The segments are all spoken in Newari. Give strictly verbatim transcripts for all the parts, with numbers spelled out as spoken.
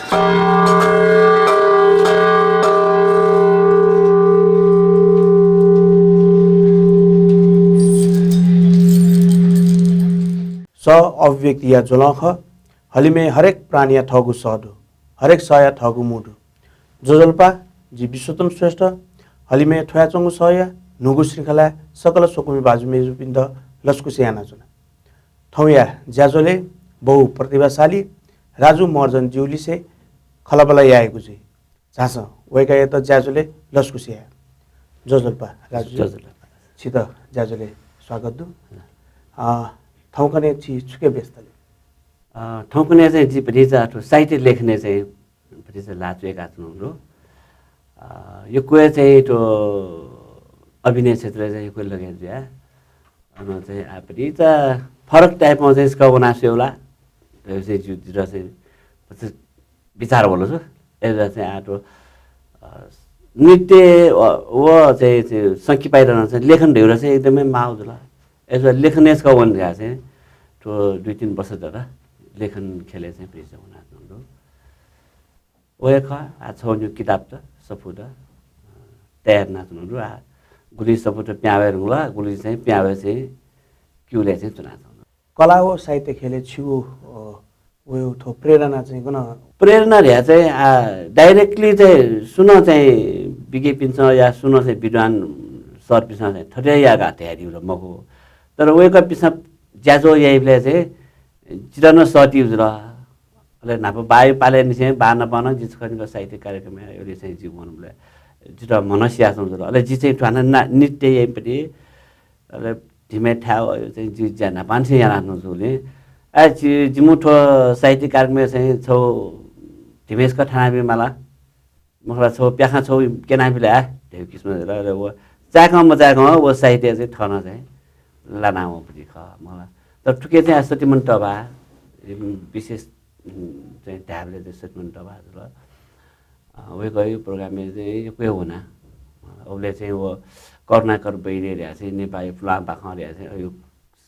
सः अभिव्यक्तिया ज्वलं खः। हलिमय् हरेक प्राणीया थःगु सः दु, हरेक सःया थःगु मू दु। ज्वजलपा, जि विश्वोत्तम श्रेष्ठ, हलिमय् थ्वयाच्वंगु सःया न्हूगु श्रृंखलाय् सकल स्वकुमि भाजु मय्जुपिन्त लसकुस यानाच्वना। थौंया ज्याझ्वलय् बहुप्रतिभाशाली राजु महर्जन ज्यू लिसे खँल्हाबल्हा यायेगु जुइ। झासँ वय्कःयात ज्याझ्वलय् लसकुस याये। ज्वजलपा राजु। ज्वजलपा। छित ज्याझ्वलय् स्वागत दु। अ, थौंकन्हय् छि छुके व्यस्त ले? अ, थौंकन्हय् चाहिँ जि भतिचा थ्व साहित्य लेखनय् चाहिँ भतिचा ल्हाः च्वय्काच्वनागु दु। अ, यक्व हे चाहिँ थ्व अभिनय क्षेत्रय् चाहिँ यक्व लगे जुया। अन चाहिँ आ भतिचा फरक type-ं चाहिँ छकः वना स्वयेगु ला धइगु चाहिँ जि, जितः चाहिँ विचार वल छु। अय्‌जुया चाहिँ आ थ्व, अ, नृत्य व, व चाहिँ, चाहिँ संकिपायात नं चाहिँ लेखन धइगु ला चाहिँ एकदमै माःगु जुल। अय्‌जुया लेखनय् छकः वन धकाः चाहिँ थ्व दुई तीन वर्ष जक लेखन ख्यलय् चाहिँ भतिचा वनाच्वनागु दु। व हे खः, आ छगू निगू किताब त, सफू त, अ, तयार यानाच्वनागु दु। आ गुलि सफू त पिहां वये धुंकल, गुलि चाहिँ पिहां वये चाहिँ क्यूलय् चाहिँ च्वनाच्वनागु दु। कला व साहित्य ख्यलय् छिगु, अ, वय् थ्व प्रेरणा चाहिँ गन? प्रेरणा धया चाहिँ, आ, directly चाहिँ सुनं चाहिँ विज्ञपिन्सं या सुनं चाहिँ विद्वान सरपिन्सं चाहिँ थथे याका धयादिउ ला मखु। तर वय्कःपिन्सं ज्याझ्वः याइबलय् चाहिँ जितः नं सःतिउ जुल। अले न्हापा बाया पालय् निसें बांलाक नं जि छकः निगः साहित्य कार्यक्रमय् चाहिँ जि वंबलय् जितः म्हनं सियाच्वंगु जुल। अले जि चाहिँ थ्व हानं ना-, नृत्य याइपट्टि अले धिमे थाय् चाहिँ जि ज्या न्हापांनिसें यानाच्वंगु जुलिं, आः जि, जिमिगु थ्व साहित्य कार्यक्रमय् चाहिँ छगू धिमे छकः थानाबी माला। मखु ला छगू प्याखं छगू क्यनाबिल आ धइगु किसिमं जुल। अले व चाय्कं मचाय्कं व साहित्य चाहिँ थनं चाहिँ लाना वंगु खः, मखु ला। तर थुके चाहिँ आ सतिमन तबा, विशेष, उम्, चाहिँ धायेबलय् चाहिँ सतिमन तबा जुल। अ, वय्कःया program-य् चाहिँ यक्व हे वना। उबलय् चाहिँ व करुणाकर वैद्य धया चाहिँ नेपाःया पुलांबाखं धया चाहिँ अय्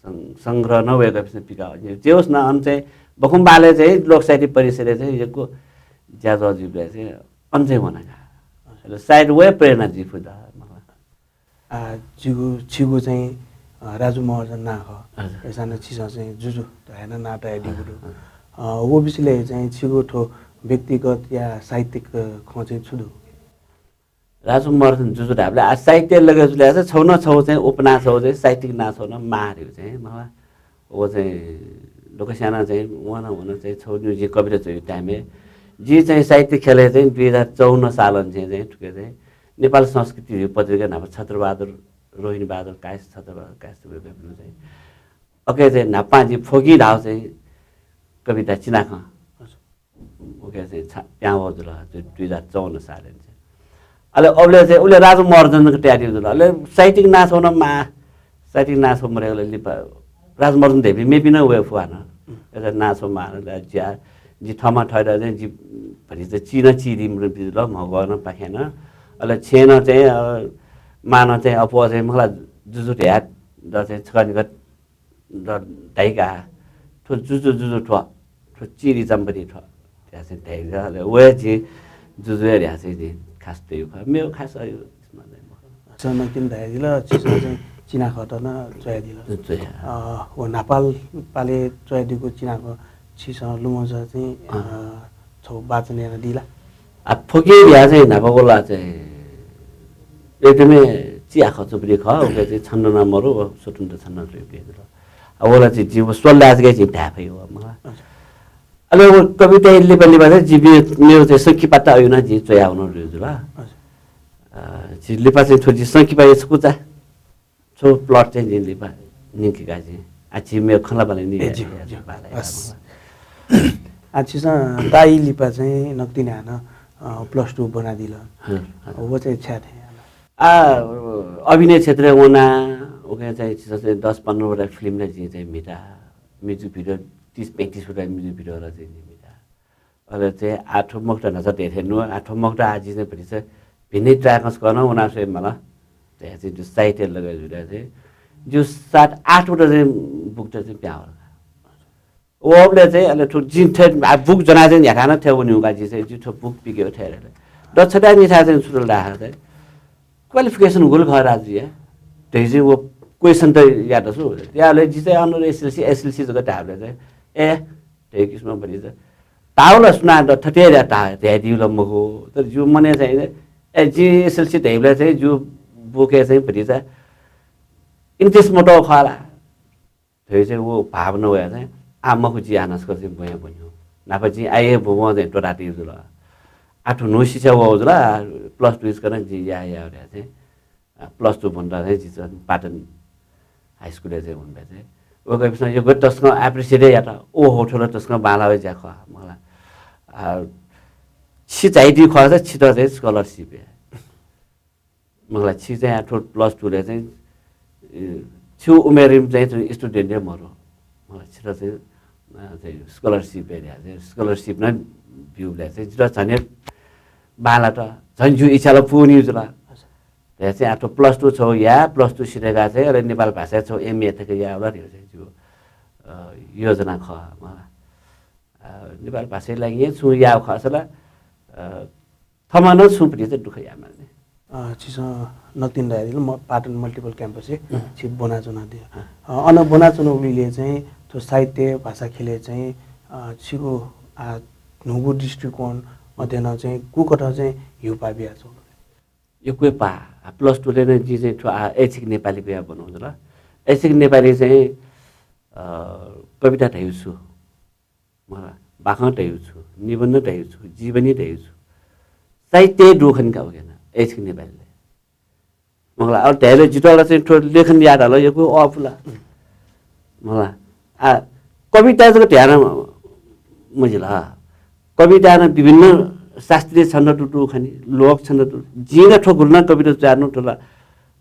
सं-, संग्रह नं वय्कःपिन्सं पिकाः। जे होस् न, अन चाहिँ बखुंबहालय् चाहिँ लोक साहित्य परिषदय् चाहिँ यक्व ज्याझ्वः जुइबलय् चाहिँ अन चाहिँ वना का। अले सायद व हे प्रेरणा जुइ फु द, मखु ला। आ, जिगु, छिगु चाहिँ, अ, राजु महर्जन नां खः। हजुर। अय्सां नं छिसं चाहिँ जुजु धयाः नं नां तयादीगु दु। हजुर, हजुर। अ, व बिचय् चाहिँ छिगु थ्व व्यक्तिगत या साहित्यिक, अ, खँ चाहिँ छु दु? राजु महर्जन जुजु धायेबलय् आ साहित्य लगे जुलिं चाहिँ छगू न छगू चाहिँ उपन्यास छगू चाहिँ साहित्यिक नां छगू न माः धइगु चाहिँ, मखु ला। व चाहिँ लोकस्यां नं चाहिँ वन वन चाहिँ छगू निगू जिं कविता च्वइगु time-य् जि चाहिँ साहित्य ख्यलय् चाहिँ दुई हजार चौवन्न सालंनिसें चाहिँ थुके चाहिँ नेपाल संस्कृति धइगु पत्रिका न्हापा छत्रबहादुर, रोहिणी बहादुर कायस्थ, छत्रबहादुर कायस्थ वय्कःपिन्सं चाहिँ अके चाहिँ न्हापां जिं फोकिं धाःगु चाहिँ कविता चिनाखँ। उके चाहिँ छा-, पिहां वःगु जुल, दुई हजार चौवन्न सालय् चाहिँ। अले अबलय् चाहिँ उबलय् राजु महर्जन जक तयादीगु जुल। अले साहित्यिक नां छगू न माः, साहित्यिक नां छगू मदय्कल लिपा राजु महर्जन धयापिं मेपिं नं वये फु हानं। अय्सा नां छगू माः, अले ज्या, जि थःम्हं थःत चाहिँ जि भतिचा नं चिना चिधीम्ह जुल, म्हगः नं पाखें नं। अले छेँय् नं चाहिँ, अ, मां नं चाहिँ अप्वः चाहिँ मखु ला जुजु धयाः द चाहिँ छकः निकः द धाइ का, थ्व जुजु, जुजु थ्व, थ्व चिधीचाम्ह पति थ्व धयाः चाहिँ धाइ का। अले व हे जि जुजु हे धयाः चाहिँ जि खास तयागु खः। मेगु खास अयु मखु। छिसं नकतिनि धयादिल, छिसं चाहिँ चिनाखँत नं च्वयादिल। च्वया। अ, व न्हापाल पालय् च्वयादीगु चिनाखँ छिसं लुमंसा चाहिँ, अँ। अ, छगू वाचन यानादी ला? आ, फोकिं धयाः चाहिँ न्हापा व ला चाहिँ एकदमै चिहाकःचा पति खः, उके चाहिँ छन्द नं मरु, व स्वतन्त्र छन्द च्वयागु जुल। आ, व ला चाहिँ जि व स्वल लाय् जक जिं धाये फइ व, मखु ला। अच्छा। अले व कविताया लिपा लिपा चाहिँ जि मे-, मेगु चाहिँ संकिपात अयु नं जिं च्वयावनागु जुल। अच्छा। अ, जि लिपा चाहिँ थ्व जि संकिपाया छकूचा छगू plot चाहिँ जिं लिपा न्यंके का जिं। आ, झी मेगु खँल्हाबल्हा नि ए, ज्यू, ज्यू। बाला हस्। आ, छिसं दाइ लिपा चाहिँ नकतिनि हानं, अ, plus two ब्वनादिल। हजुर, हजुर। व चाहिँ छाय् थें याना? आ, अभिनय क्षेत्रय् वना, उके चाहिँ छिसं चाहिँ दस पन्ध्र वटा film नं जिं चाहिँ म्हिता। Music video तीस पैंतीस वटा music video ला चाहिँ जिं म्हिता। अले चाहिँ आ थ्व मखुत न्हाचः धयाथें नु, आ थ्व मखुत आ जि चाहिँ भतिचा भिन्नै track-ं छकः नं वना स्वये माल धयाः चाहिँ जिगु साहित्य लगे जुल चाहिँ। जिगु सात आठ वटा चाहिँ book त चाहिँ पिहां वल। वःबलय् चाहिँ अले थ्व जिं थ्व आ book ज्वना चाहिँ न्ह्याथां नं थ्व वनी का, जिं चाहिँ जिं थ्व book पिके थ्व रे। द छता निथा चाहिँ छु धाःसा चाहिँ qualification गुलि खः दाजुया धइगु चाहिँ व question त यात छु। या अले जि चाहिँ अन एसएलसी एसएलसी जक धाःबलय् चाहिँ ए धइगु किसिमं भति चाहिँ ताउला सुना द थथे या ता धयादिउला मखु। तर जिगु मनय् चाहिँ ए जि एसएलसी धइबलय् चाहिँ जिगु book-य् चाहिँ भति चाहिँ interest मत खः ला। थ्व चाहिँ व भावना वया चाहिँ आ मखु जि आ नस्क चाहिँ ब्वया ब्वन्यु। नाप जि आए ब्वं चाहिँ त्वःतादी जुल। आ थ्व न्हू शिक्षा वः जुल, plus two इस्कन जि या या वया चाहिँ, आ, plus two भन्दा चाहिँ जि चाहिँ पाटन high school-य् चाहिँ हुन्बे चाहिँ। व गएपिसं यो गत तस्कं appreciate यात, ओ हो थ्व ला तस्कं बांला वया ज्या खः, मला। आ, छि चाहिँ दी खः चाहिँ छित चाहिँ scholarship या। मला छि चाहिँ आ थ्व plus two-लय् चाहिँ, ए, छु उमेरय् चाहिँ थ्व student हे मरु। मला छित चाहिँ, अ, चाहिँ scholarship हे ल्या, चाहिँ scholarship नं ब्यूबलय् चाहिँ जित झन हे बांलात, झन जिगु इच्छा ला पूवनी जुल। हजुर। धया चाहिँ आ थ्व plus two छौ या, plus two सिधय्का चाहिँ अले नेपाल भाषा छौ एमए थें या वला धइगु चाहिँ जिगु, अ, योजना खः मला। अ, नेपाल भाषाया लागि छुं याव खःसा ला, अ, थमा नं छुं भति चाहिँ दुःख याये माल नि। अ, छिसं नकतिनि धयादिल, म पाटन multiple campus-य् अँ। छि ब्वनाच्वनादिया। अँ। अ, अन ब्वनाच्वनागुलिले चाहिँ थ्व साहित्य, भाषा ख्यलय् चाहिँ, अ, छिगु आ न्हूगु दृष्टिकोण अध्ययनं चाहिँ गुकथं चाहिँ ह्यूपाः बियाच्वंगु? यक्व हे पाः। आ, plus two-लय् नं जिं चाहिँ थ्व आ ऐच्छिक नेपाली कयाः ब्वनागु जुल। ऐच्छिक नेपाली चाहिँ, अ, कविता धयागु छु। मला, बाखं धयागु छु, निबन्ध धयागु छु, जीवनी धयागु छु, साहित्य दु खनि का उकेन, ऐच्छिक नेपालीलय्। मला, अब धयाबलय् जितः ला चाहिँ थ्व लेखन यायेत ला यक्व अःपु ला। मला, आ, कविता जक धयाना मजिल। कविता नं विभिन्न शास्त्रीय छन्द दु, दु खनि, लोक छन्द दु। जिं ला थ्व गुलि नं कविता च्वयानु थ्व ला।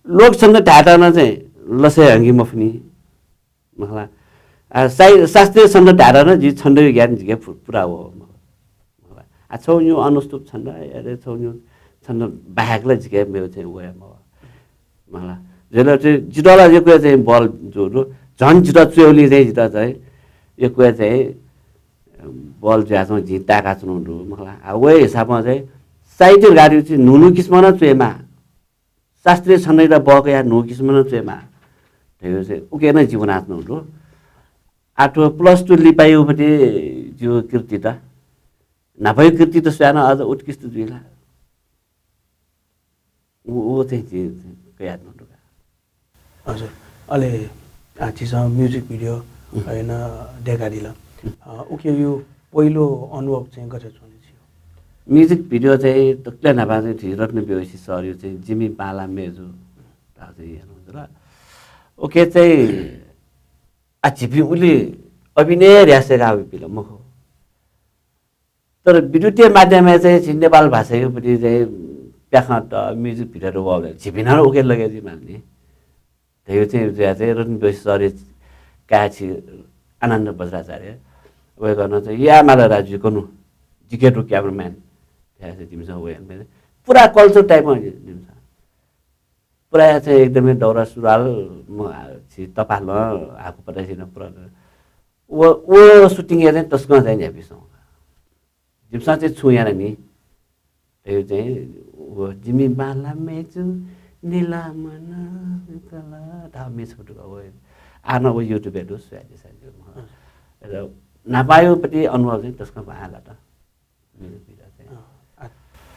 लोक छन्द धायेत नं चाहिँ लसय् हंके मफुनि। मखला। आ, साइ-, शास्त्रीय छन्द धायेत नं जि छन्दया ज्ञान जिके पु-, पुरा हो। मखला। आ, छौ न्यू अनुष्टुप छन्द, अरे छौ न्यू छन्द बाहेक ला जिके मेव चाहिँ वया मव। मखला। जेल चाहिँ जितः ला यक्व चाहिँ बल जो, जो, झन जितः च्वयेबलय् चाहिँ जितः चाहिँ यक्व चाहिँ बल जुयाच्वं जिं ताय्काच्वनु दु। मखला। आ, वया हिसाबं चाहिँ साहित्य गाडी चाहिँ न्हू न्हू किसिमं नं च्वयेमा। शास्त्रीय छन्दयात बहकयाः न्हू किसिमं नं च्वयेमा। धयागु चाहिँ उके नं जि वनाच्वनागु दु। आ थ्व plus two लिपायागु पति जिगु कृति त, न्हापायागु कृति त स्वयाः नं अझ उत्कृष्ट जुइ ला। उ, उ चाहिँ जि कयाच्वनागु दु का। हजुर। अले, आ, छिसं music video अन देखादिल। अ, उकेयागु पहिलो अनुभव चाहिँ गथे च्वने छिगु? Music video चाहिँ दकलय् न्हापां चाहिँ झी रत्न बेहोशी सरयागु चाहिँ जिमि बांला मय्जु धाःगु चाहिँ हेर्नु होला। उके चाहिँ आ झीपिं उलि अभिनय र्‍यासेका बिपिं ला मखु। तर विद्युतीय माध्यमय् चाहिँ झी नेपाल भाषायागु पति चाहिँ प्याखं त music video त वःबलय् झीपिं नं उके लगे जुइ माल नि। धयागु चाहिँ जुया चाहिँ रत्न बेहोशी सरया काय् छि आनन्द बज्राचार्य। वय्कलं चाहिँ या माल राजु कनु, जिके दु cameraman। धयाः चाहिँ जिमिसं वया पुरा culture type-ं जिमिसं। पुरा चाहिँ एकदमै दौरा सुरुवाल, म, आ, छि तपालं हाकु पतासिनं पुरा। व, व shooting-य् चाहिँ तसकं चाहिँ न्ह्यापिसं। जिमिसं चाहिँ छुं याना नि। धयागु चाहिँ व जिमि बांला मय्जु निला मन कला धाःगु म्ये छपु दुका व। आ नं व YouTube-य् दु, स्वयादिसँ। र न्हापायागु पति अनुभव चाहिँ तसकं बांला त। Music video चाहिँ। अँ, आ,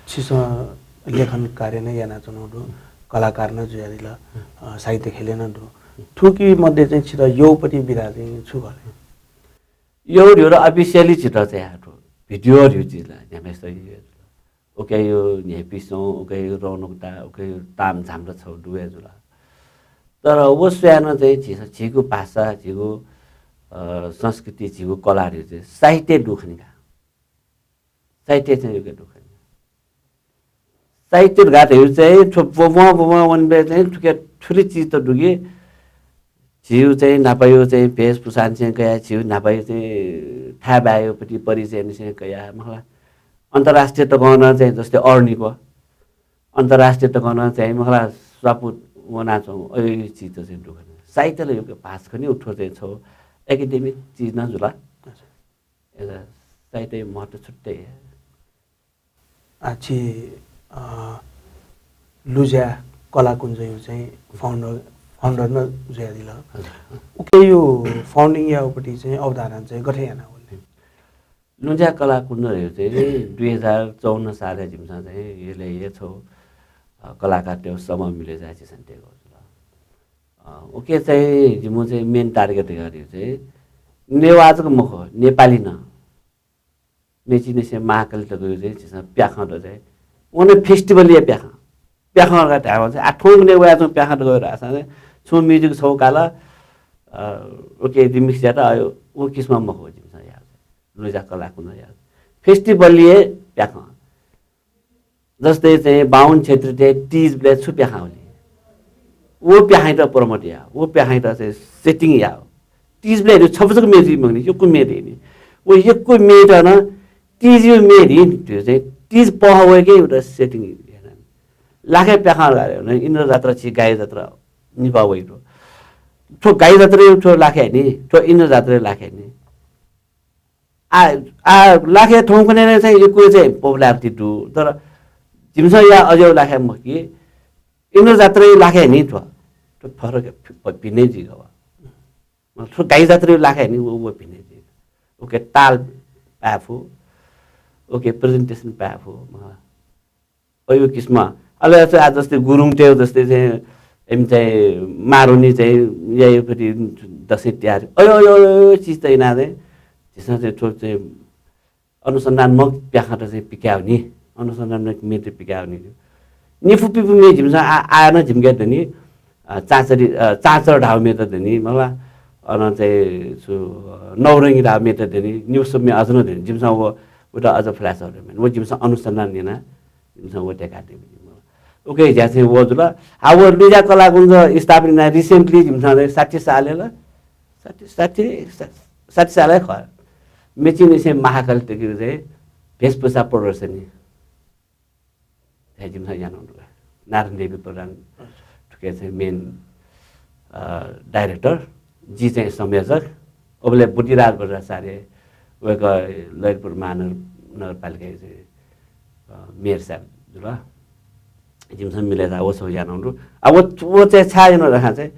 छिसं लेखन कार्य नं यानाच्वनागु दु, कलाकार नं जुयादिल, अँ, साहित्य ख्यलय् नं दु। थुकी मध्ये चाहिँ छित यःगु पति विधा चाहिँ छु खः ले? यःगु धइगु officially झीत चाहिँ आ थ्व video धइगु चिज ला न्ह्याम्हेसित यःगु जुल। उकेयागु न्ह्यापिसं, उकेयागु रौनकता, उकेयागु तामझाम त छगू दु हे जुल। तर व स्वयाः नं चाहिँ झीसं, झीगु भाषा, झीगु, अ, संस्कृति, झीगु कला धइगु चाहिँ साहित्य दु खनि का। साहित्य चाहिँ उके दु खनि। साहित्य धकाः धइगु चाहिँ थ्व ब्वब्वं ब्वब्वं वनेबलय् चाहिँ थुके थुलि चिज त दु कि, झीगु चाहिँ न्हापायागु चाहिँ भेषभूषांनिसें कयाः, झीगु न्हापायागु चाहिँ थाय् बाय्‌यागु पति परिचयनिसें कयाः, मखला। अन्तर्राष्ट्रिय तकं नं चाहिँ जस्तै अरनिको, अन्तर्राष्ट्रिय तकं नं चाहिँ, मखला, स्वापू वनाच्वंगु अज्याःगु चिज त चाहिँ दु खनि। साहित्य ला यक्व भास खनि, उ थ्व चाहिँ छगू academic चिज नं जुल। एजा साहित्यया महत्त्व छुट्टै हे। आ, छि, अ, लुज्या कलाकुञ्जया चाहिँ founder, founder नं जुयादिल। हजुर। उकिया founding याःगुपट्टि चाहिँ अवधारणा चाहिँ गथे याना वल? लुज्या कलाकुञ्ज धइगु चाहिँ दुई हजार चौवन्न सालय् जिमिसं चाहिँ यलय् हे छगू, अ, कलाकारतय्गु समूह मिले जुयाः झीसं तयेगु जुल। अ, उकी चाहिँ जिमिगु चाहिँ main target धइगु चाहिँ नेवाः जक मखु, नेपाली नं। मेचीनिसें महाकाली तकया चाहिँ झीसं प्याखं दु चाहिँ। व नं festival-या प्याखं। प्याखं धकाः धायेवं चाहिँ, आ, थौंकन्हय् वयाच्वंगु प्याखं दु धाःसा चाहिँ, छुं music छगू काल, अ, OK remix यात, अ, व किसिमं मखु जिमिसं याःगु। लुज्या कलाकुञ्जं याःगु। Festival-या प्याखं। जस्तै चाहिँ बाहुन क्षेत्रीतय् तीजबलय् छु प्याखं हुली, व प्याखंयात promote या, व प्याखंयात चाहिँ setting या। तीजबलय् नि छपु जक म्ये जुइ मखुनि, यक्व म्ये दइ नि। व यक्व म्येत नं तीजया म्ये दइ नि, त्यो चाहिँ तीज पहः वय्‌के एउटा setting याना। लाखे प्याखं धकाः धायेवं इन्द्र जात्रा छि गाई जात्रा निपाः वइ थ्व। थ्व गाई जात्रा थ्व लाखे नि, थ्व इन्द्र जात्रा लाखे नि। आ, आ, लाखे थौंकन्हय् चाहिँ यक्व चाहिँ popularity दु, तर जिमिसं याःगु अज्याःगु लाखे मखु कि, इन्द्र जात्राया लाखे नि थ्व। थ्व फरक, भ-, भिन्नै जुइगु। मतलब, थ्व गाई जात्राया लाखे नि, व, व भिन्नै जुइगु। OK, ताल पाये फु, OK, presentation पाये फु, मतलब, अय् किसिमं। अले चाहिँ आ जस्तै गुरुङतय् जस्तै चाहिँ इमि चाहिँ मारुनी चाहिँ याइपट्टि दसैँ तिहार। अय्, अय्, अय्, अय्, चिज त याना चाहिँ झीसं चाहिँ थ्व चाहिँ अनुसन्धानमूलक प्याखंत चाहिँ पिकायेवं नि, अनुसन्धानमूलक म्येत पिकायेवं नि। निपु पिपु म्ये जिमिसं आ, आः नं झिंके दनि, अ, चाँचरी, अ, चाँचर धाःगु म्येत दनि, मला, अन चाहिँ छु, अ, नौरंगी धाःगु म्येत दनि, निउसु म्ये अझ नं दनि। जिमिसं व, उत अझ फुलाः सःते म्ये। व जिमिसं अनुसन्धान याना, जिमिसं व देका दे। OK, ज्या चाहिँ व जुल। आ, व लुज्या कलाकुञ्ज स्थापना याना recently जिमिसं चाहिँ साठी सालय् ल, साठी, साठी, सा-, साठी सालय् खः। मेचीनिसें महाकाली तकया चाहिँ भेषभूषा प्रदर्शनी हे जिमिसं यानागु दु। नारायण देवी प्रधान थुके चाहिँ main, अ, director, जि चाहिँ संयोजक, उबलय् बुद्धिराज बज्राचार्य, वय्‌कः ललितपुर महानगर, नगरपालिकाया चाहिँ, अ, मेयर साहेब जुल। जिमिसं मिले जुयाः व छगू यानागु दु। आ, व, व चाहिँ छाय् यानागु दु धाःसा चाहिँ,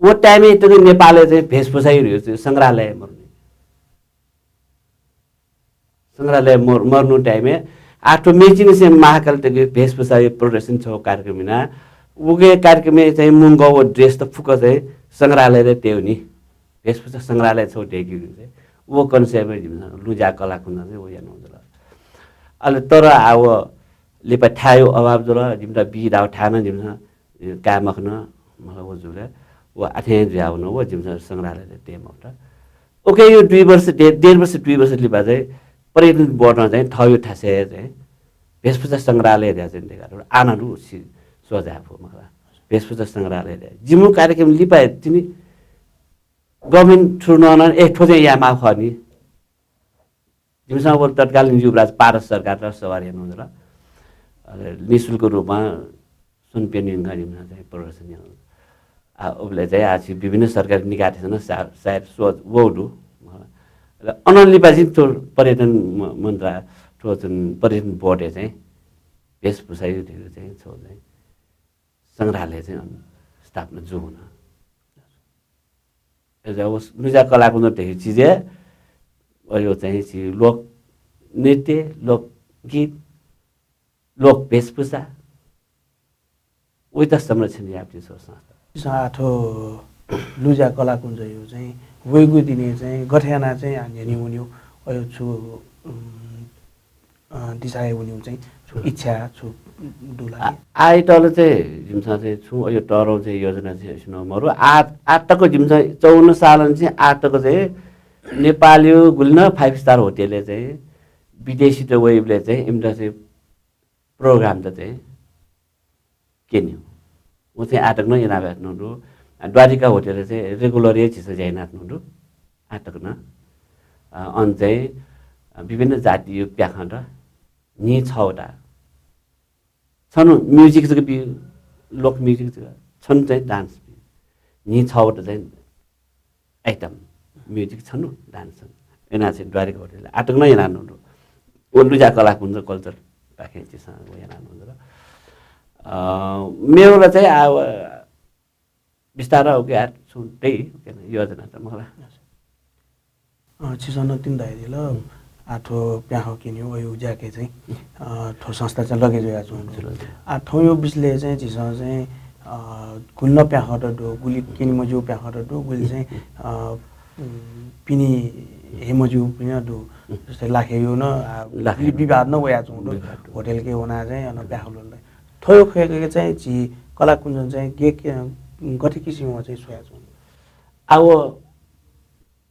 व time-य् तक नेपालय् चाहिँ भेषभूषाया चाहिँ संग्रहालय मरुनि। संग्रहालय मर-, मरुनु time-य् आ थ्व मेचीनिसें महाकाली तकया भेषभूषाया प्रदर्शन छगू कार्यक्रम याना। उके कार्यक्रमय् चाहिँ मुंगः व dress त फुक्क चाहिँ संग्रहालयय् तयेवं नि। भेषभूषा संग्रहालय छगू दयेकेगु चाहिँ। व concept-य् जिमिसं लुज्या कलाकुञ्जं चाहिँ व यानागु जुल। अले तर आ व लिपा थाय्‌या अभाव जुल, जिमित बी धाःगु थाय् नं जिमिसं काये मखन, मतलब व जुल। व आथें जुयावन, व जिमिसं संग्रहालयय् तये मफुत। OK, यो दुई वर्ष, डे-, डेढ वर्ष, दुई वर्ष लिपा चाहिँ पर्यटन बोर्डं चाहिँ थःगु थासय् चाहिँ भेषभूषा संग्रहालय धयाः चाहिँ देका। आना दु सि-, सोझाय् फु मखला। भेषभूषा संग्रहालय धयाः। जिमिगु कार्यक्रम लिपा तिनि government through नं, ए, थ्व चाहिँ यायेमाः खः नि। जिमिसं व तत्कालीन युवराज पारस सरकारत सवारी यानागु जुल। अले निःशुल्क रूपमा सुन प्यन्हु यंकाः जिमिसं चाहिँ प्रदर्शन यानागु जुल। आ, उबलय् चाहिँ आ छि विभिन्न सरकारी निकायतय्‌सं सा-, सायद सोच वःगु दु। अले अनं लिपा चाहिँ थ्व पर्यटन म-, मन्त्रा-, थ्व जुन पर्यटन बोर्डय् चाहिँ भेषभूषाया धइगु चाहिँ छगू चाहिँ संग्रहालय चाहिँ अन स्थापना जूगु हुन। अय्‌जुयाः व लुज्या कलाकुञ्ज धइगु चिजय् अयो चाहिँ छि लोक नृत्य, लोकगीत, लोक भेषभूषा, वइत संरक्षण याःपिं छगू संस्था। झीसं आ थ्व लुज्या कलाकुञ्जया चाहिँ वइगु दिनय् चाहिँ गथे यानाः चाहिँ आ न्ह्यःने वनेगु, अयो छु, उम्, अ, दिशाय् वनेगु चाहिँ छु इच्छा छु दु ला? आ, आःतले चाहिँ जिमिसं चाहिँ छुं अयो तःधंगु चाहिँ योजना चाहिँ अय्‌सिनं मरु। आ, आःतक जिमिसं चौवन्न सालंनिसें आःतक चाहिँ नेपालया गुलि नं five star होटलय् चाहिँ विदेशीत वइबलय् चाहिँ इमित चाहिँ program त चाहिँ क्यनेगु। व चाहिँ आःतक नं यानाबियाच्वनागु दु। आ, द्वारिका होटलय् चाहिँ regular हे झीसं ज्या यानाच्वनागु दु। आःतक नं। अ, अन चाहिँ, अ, विभिन्न जातिया प्याखंत न्हि छवटा। छन्हु music जक बी, लोक music जक, छन्हु चाहिँ dance बी। न्हि छवटा चाहिँ item, music छन्हु, dance छन्हु। याना चाहिँ द्वारिका होटल आतक नं याना नं दु। व लुजा कलाकुञ्ज कल्चर पाखें झीसं व याना नं दु। अ, मेवला चाहिँ आ, बिस्तार उके आ छु दे योजना त मला। अ, छिसं नं तिनि धयादिल, आ, थ्व प्याखं क्यनेगु अयु ज्याके चाहिँ, अ, थ्व संस्था चाहिँ लगे जुयाच्वंगु दु। आ, थौंयो बिचले चाहिँ झीसं चाहिँ, अ, गुलि नं प्याखंत दु, गुलि क्यने मज्यू प्याखंत दु, गुलि चाहिँ, अ, उम्, पिने हे मज्यू पिने दु। जस्तै लाखेयो नं, आ, लाखे गुलि विवाद नं वयाच्वंगु दु। विवाद दु। होटलके वना चाहिँ अन प्याखं ल्वल। थौंयो खय्‌के चाहिँ झी कलाकुञ्जं चाहिँ गे, गथे किसिमं चाहिँ स्वयाच्वंगु दु। आ, व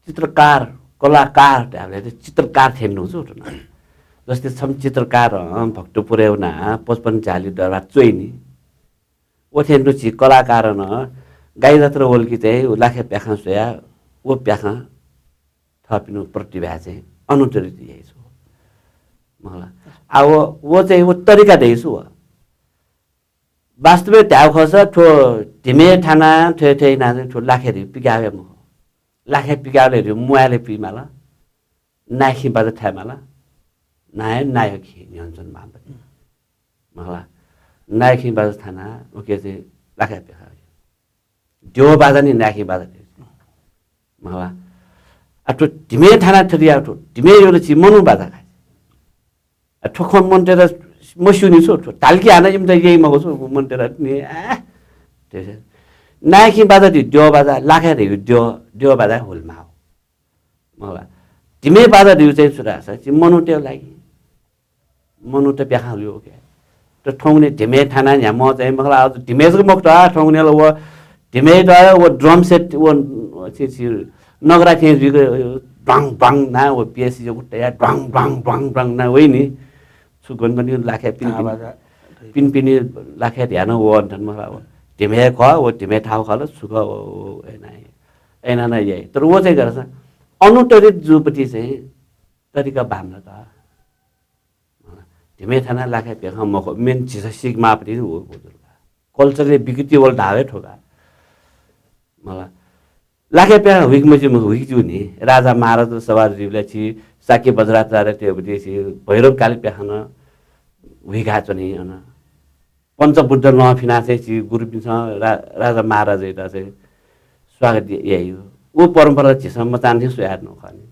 चित्रकार, कलाकार धाःबलय् त चित्रकार थें नु छु न। जस्तै छम्ह चित्रकार, अँ, भक्तपुरय् वना पचपन्न झ्याली दरबार च्वइनि। व थें नु झी कलाकारं गाई जात्रा वल कि चाहिँ व लाखे प्याखं स्वया, व प्याखं थःपिनु प्रतिभा चाहिँ अनुत्तरित याइ छु। मला। आ, व, व चाहिँ व तरिका दइ छु व। वास्तवय् धायेगु खःसा थ्व धिमे थाना थ्व, थ्व याना चाहिँ थ्व लाखे धिउ पिकावे मखु। लाखे पिकावले धिउ मोबाइलय् पिमाल। नायखिं बाजा थायेमाल। नाय, नायखिं न्ह्यःने च्वनेमाःपति। मला। नायखिं बाजा थाना उके चाहिँ लाखे प्याखं। द्यः बाजा नि नायखिं बाजा दे। मला। आ, थ्व धिमे थाना थ्व या थ्व धिमे योल छि मनू बाजा खाइ। आ, थ्व खँ मनूतय्‌त मस्यूनि छु, थ्व धाल कि हानं इमित यइ मखु छु, मनूतय्‌त नि, आ, तेसे। नायखिं बाजा दि, द्यः बाजा, लाखे धइगु द्यः, द्यः बाजा हुल माः। मला। धिमे बाजा धइगु चाहिँ छु धाःसा, छि मनूतय् लागि। मनूत प्याखं हुयो के। त थौंकन्हय् धिमे थाना न्ह्याम्ह चाहिँ मखु ला, अझ धिमे जक मखुत, थौंकन्हय् ला व धिमे त व drum set व, व छि, छि नगरा थें जुइक ड्वाङ, ड्वाङ ना व bass जक तया ड्वाङ, ड्वाङ, ड्वाङ, ड्वाङ ना वइनि। छु गन गन लाखे पिन, पिन, बाजा। पिन, पिन लाखे ध्यान व अन्थन मखु ला व। धिमे खः, व धिमे थाउ खः ल, छु खः, व, व, व, ए नाइ। ए ना, ना, ए। तर व चाहिँ गरस अनुत्तरित जुपति चाहिँ तरिका बांमलात। धिमे थाना लाखे प्याखं मखु, मेन झीसं सीकेमाःपति व, व जुल का। Culture-य् विकृति वल धाःगु हे थ्व का। मला। लाखे प्याखं हुइक मज्यू, हुइक ज्यू नि। राजा महाराजा सवारी जुइबलय् छि शाक्य वज्राचार्य तेबति छि भैरव काली प्याखं हुइका च्वनी अन। पञ्चबुद्ध लं फिना चाहिँ छि गुरुपिन्सं रा-, राजा महाराजायात चाहिँ स्वागत याइयो। व परम्परा झीसं मचान थें स्वयाच्वनागु खः नि।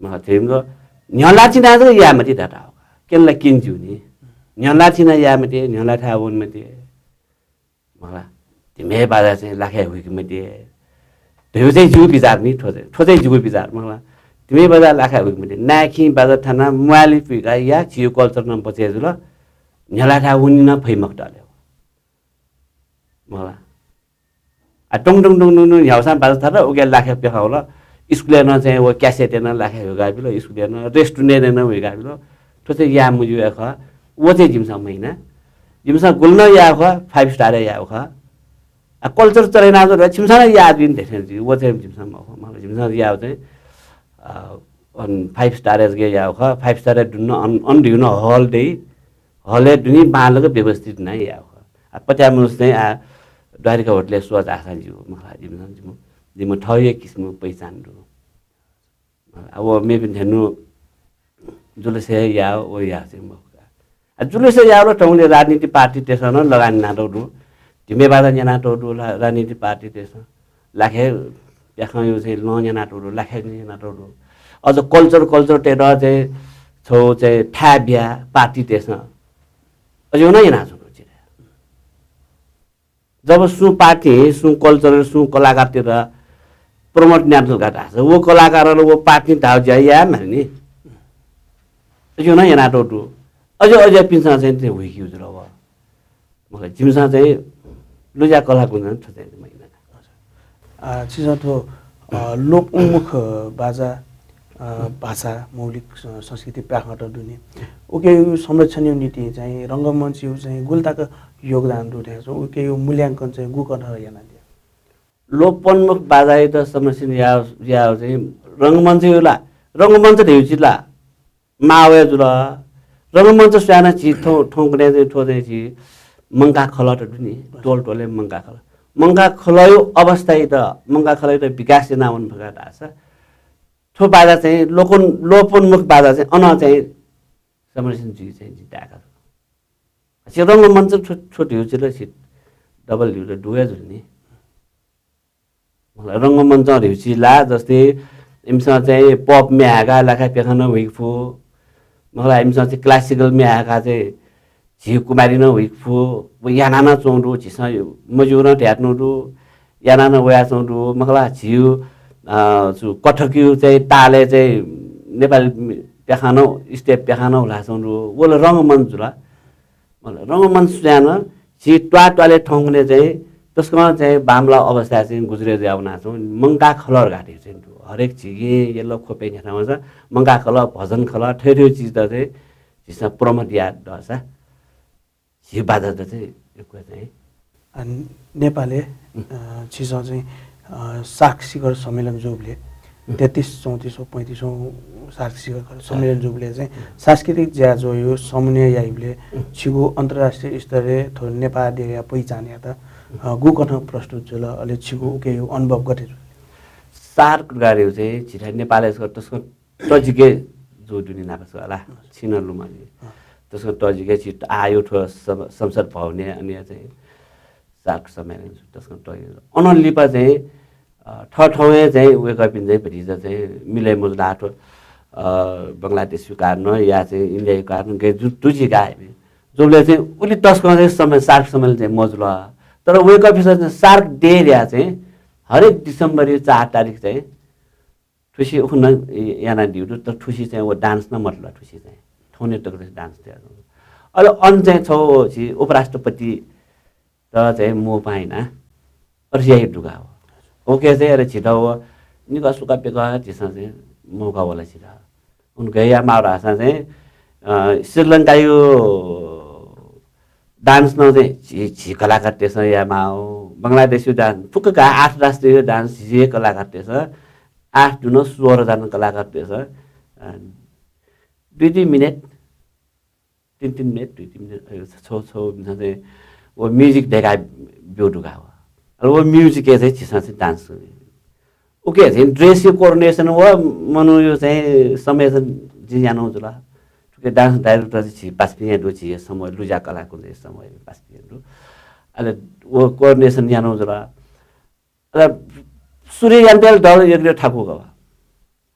मखु, थ्व इमिगु न्ह्यला थिना जक याये मते धात। क्यन ला क्यन ज्यू नि। न्ह्यला थिना याये मते, न्ह्यला थाय् वने मते। मखु ला, धिमे बाजा चाहिँ लाखे हुइके मते। धइगु चाहिँ जिगु विचार नि, थ्व चाहिँ, थ्व चाहिँ जिगु विचार, मखु ला। धिमे बाजा लाखे हुइके मते। नायखिं बाजा थाना मोबाइलय् पुइका या, झीगु culture नं बचय् जुल। न्ह्यला थाय् वने नं फइ मखुत ले। मखु ला। आ, टुङ टुङ टुङ टुङ टुङ न्ह्याउसां बाजा थात, उके लाखे प्याखं हुल। स्कुलय् नं चाहिँ व cassette-य् नं लाखे हुइका बिल, स्कुलय् नं, restaurant-य् नं हुइका बिल। थ्व चाहिँ याये मज्यू हे खः। व चाहिँ जिमिसं मयाना। जिमिसं गुलि नं याये खः, five star-य् याये खः। आ, culture चले याना जुल, छिमिसं नं याये जुइन धइथें जुइ, व चाहिँ जिमिसं मखु। मखु ला, जिमिसं याये चाहिँ, अ, अन five star-य् जक याये खः, five star-य् दुने अन, अन धइगु नं hall दइ। Hall-य् दुने बांलाक व्यवस्थित याना याये खः। आ, पत्याः मनुष्य चाहिँ आ, द्वारिका होटलय् स्वः धाःसां ज्यू, मखु ला, जिमिसं, जिमि, जिमि थःगु किसिमं पहिचान दु। आ, व मेपिं थें नु जुलुसय् याः, व याः चाहिँ मखु का। आ, जुलुसय् याः ला थौंकन्हय् राजनीतिक पार्टीतय्सं नं लगानी यानातःगु दु। धिमे बाजा न्यनातःगु दु ला-, राजनीतिक पार्टीतय्सं। लाखे प्याखंया चाहिँ लं न्यनातःगु दु, लाखे न्यनातःगु दु। अझ culture, culture-तय्त चाहिँ छगू चाहिँ थाय् बिया पार्टीतय्सं। अज्याःगु नं यानाच्वंगु दु। जब सुं पार्टीं सुं culture, सुं कलाकारतय्त promote यानातल का धाःसा, व कलाकारं व पार्टीं धाःगु ज्या याये माल नि। अज्याःगु नं यानातःगु दु। अज्याः अज्याःपिन्सं चाहिँ थ्व हुइकी जुल व। मखु ला, जिमिसं चाहिँ लुजा कलाकुञ्जं थ्व चाहिँ मयाना। अ, छिसं थ्व, अ, लोप उन्मुख बाजा, अ, भाषा, मौलिक स-, संस्कृति प्याखंत दुने। उकेयो संरक्षणयो निंतिं चाहिँ रंगमञ्चयो चाहिँ गुलि तक योगदान दु थें च्वं, उकेयो मूल्यांकन चाहिँ गुकथं यानादिया? लोपोन्मुख बाजायात संरक्षण या, या चाहिँ रंगमञ्चयो ला, रंगमञ्च धइगु चिज ला मावय् जुल। रंगमञ्च स्वयां नं झी थौं, थौंकन्हय् चाहिँ थ्व चाहिँ झी मंकाः खलःत दु नि, टोल टोलय् मंकाः खलः। मंकाः खलःयो अवस्थायात, मंकाः खलःयात विकास याना वने फय्का धाःसा थ्व बाजा चाहिँ लोकन-, लोपोन्मुख बाजा चाहिँ अन चाहिँ संरक्षण जुइ चाहिँ जिं ताय्‌का। झी रंगमञ्च थ्व, थ्व धिउ चिल, झी डबल धिउ त दुवय् जुल नि। रंगमञ्च धिउ चिला जस्तै इमिसं चाहिँ pop म्ये हाय्‌का लाखा प्याखं नं हुइक फु। मखला इमिसं चाहिँ classical म्ये हाय्‌का चाहिँ झी कुमारी नं हुइक फु। व याना नं च्वं दु, झीसं मज्यू नं धयातनु दु, याना नं वया च्वं दु। मखला झीउ, अ, छु कथकयु चाहिँ तालय् चाहिँ नेपाली प्याखं नं, step प्याखं नं हुला च्वं दु। वल रंगमञ्च जुल। मखला रंगमञ्च सुयान झी त्वाः त्वालय् थौंकन्हय् चाहिँ तसकं चाहिँ बांमलाः अवस्था चाहिँ गुजरे जुया वनाच्वं। मंकाः खलः धकाः चाहिँ दु। हरेक झी येँ, यल, ख्वपय् न्ह्याथाय् वंसा मंकाः खलः, भजन खलः, थथे थथे चिजत चाहिँ झीसं promote याये दःसा झी बाजात चाहिँ यक्व चाहिँ। अ, नेपालय्, अ, छिसं चाहिँ, अ, सार्क शिखर सम्मेलन जूबलय्, तेत्तिस, चौतिस व पैंतिसौँ सार्क शिखर सम्मेलन जूबलय् चाहिँ सांस्कृतिक ज्याझ्वःयु समन्वय याइबलय् छिगु अन्तर्राष्ट्रिय स्तरय् थ्व नेपाः देगःया पहिचानयात, अ, गुकथं प्रस्तुत जुल, अले छिगु उकेयु अनुभव गथे जुल? सार्क धकाः चाहिँ झीथाय् नेपालय् तसकं तजिके जू दुनि नापा छु ला, छिं नं लुमंके। तसकं तजिके झी आःयु थ्व सं-, संसद भवनय् अन चाहिँ सार्क सम्मेलन जू, तसकं तजिके। अनं लिपा चाहिँ, अ, थःथःगु चाहिँ वय्‌कःपिं चाहिँ भतिचा चाहिँ मिले मजुला थ्व, अ, बंगलादेशयु कारणं या चाहिँ इन्डियायु कारणं गय् जु-, दुजिका। जूबलय् चाहिँ उलि तसकं चाहिँ सम्मे-, सार्क सम्मेलन चाहिँ मजुल। तर वय्‌कःपिन्सं चाहिँ सार्क डे धया चाहिँ हरेक December यु चार तारिख चाहिँ थुसी उखुन्हु यानादिउ दु, तर थुसी चाहिँ व dance नं मजुल, थुसी चाहिँ थौंकन्हय् तक चाहिँ dance तया दु। अले अन चाहिँ छौ झी उपराष्ट्रपति त चाहिँ मू पाइना अथे याइ दुगा हो। उके चाहिँ अले झीत व निका सुका पेका झीसं चाहिँ मौका वल झीत। उन गया माउ धाःसा चाहिँ, अ, श्रीलंकायु dance नं चाहिँ झी, झी कलाकारतय्‌सं या माउ, बंगलादेशयु dance, फुक्क का आठ राष्ट्रिय dance झी कलाकारतय्‌सं, आठ दुन सोह्र जना कलाकारतय्‌सं, अ, दुई दुई मिनेट, तीन तीन मिनेट, दुई तीन मिनेट, अ, छौ, छौ, मिसा चाहिँ व music देका ब्यू दुगा हो। अले व music-य् चाहिँ झीसं चाहिँ dance उके झिन dress-यु coordination व मनूयु चाहिँ समय चाहिँ जिं यानाउ जुल। थुके dance director चाहिँ झी पासापिं हे दु, झी हे समय लुज्या कलाकुंजय् समय पासापिं हे दु। अले व coordination यानाउ जुल। अले सूर्य यान्तेल दल यग्रे ठाकु गवा।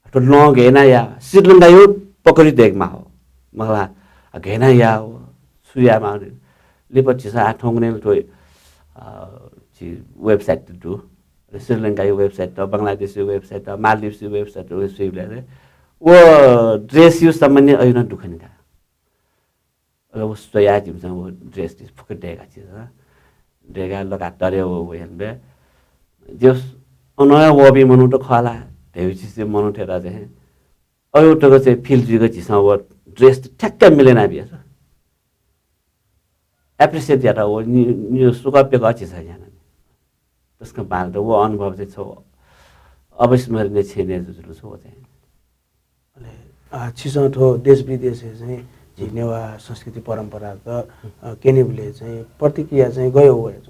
थ्व लं घेना या, श्रीलंकायु पकडी देक माहो। मखला, घेना या, छु या माहो। लिपा झीसं आ थौंकन्हय् थ्व, अ, झी website दु। श्रीलंकायु website त, बंगलादेशयु website त, मालदिभ्सयु website त, website व dress-यु सम्बन्धी अयु नं दुखनिका। अले व स्वया जिमिसं व dress दिस फुक्क देगा चिज। देगा लगा तरे व, व हेल्बे। जेस अनया वबी मनू त खला, धेउ चिज मनू थेरा चाहिँ। अयु तक चाहिँ feel जुइक झीसं व dress त ठ्याक्क मिलेना बिया छ। Appreciate यात व नि, नि सुख पेक झीसं याना। तसकं बाल त व अनुभव चाहिँ छ अविस्मरणीय क्षण जुजुलु छ व चाहिँ। अले, आ, छिसं थ्व देश विदेशय् चाहिँ झी नेवाः संस्कृति परम्परात, अ, क्यनेबलय् चाहिँ प्रतिक्रिया चाहिँ गयो वये?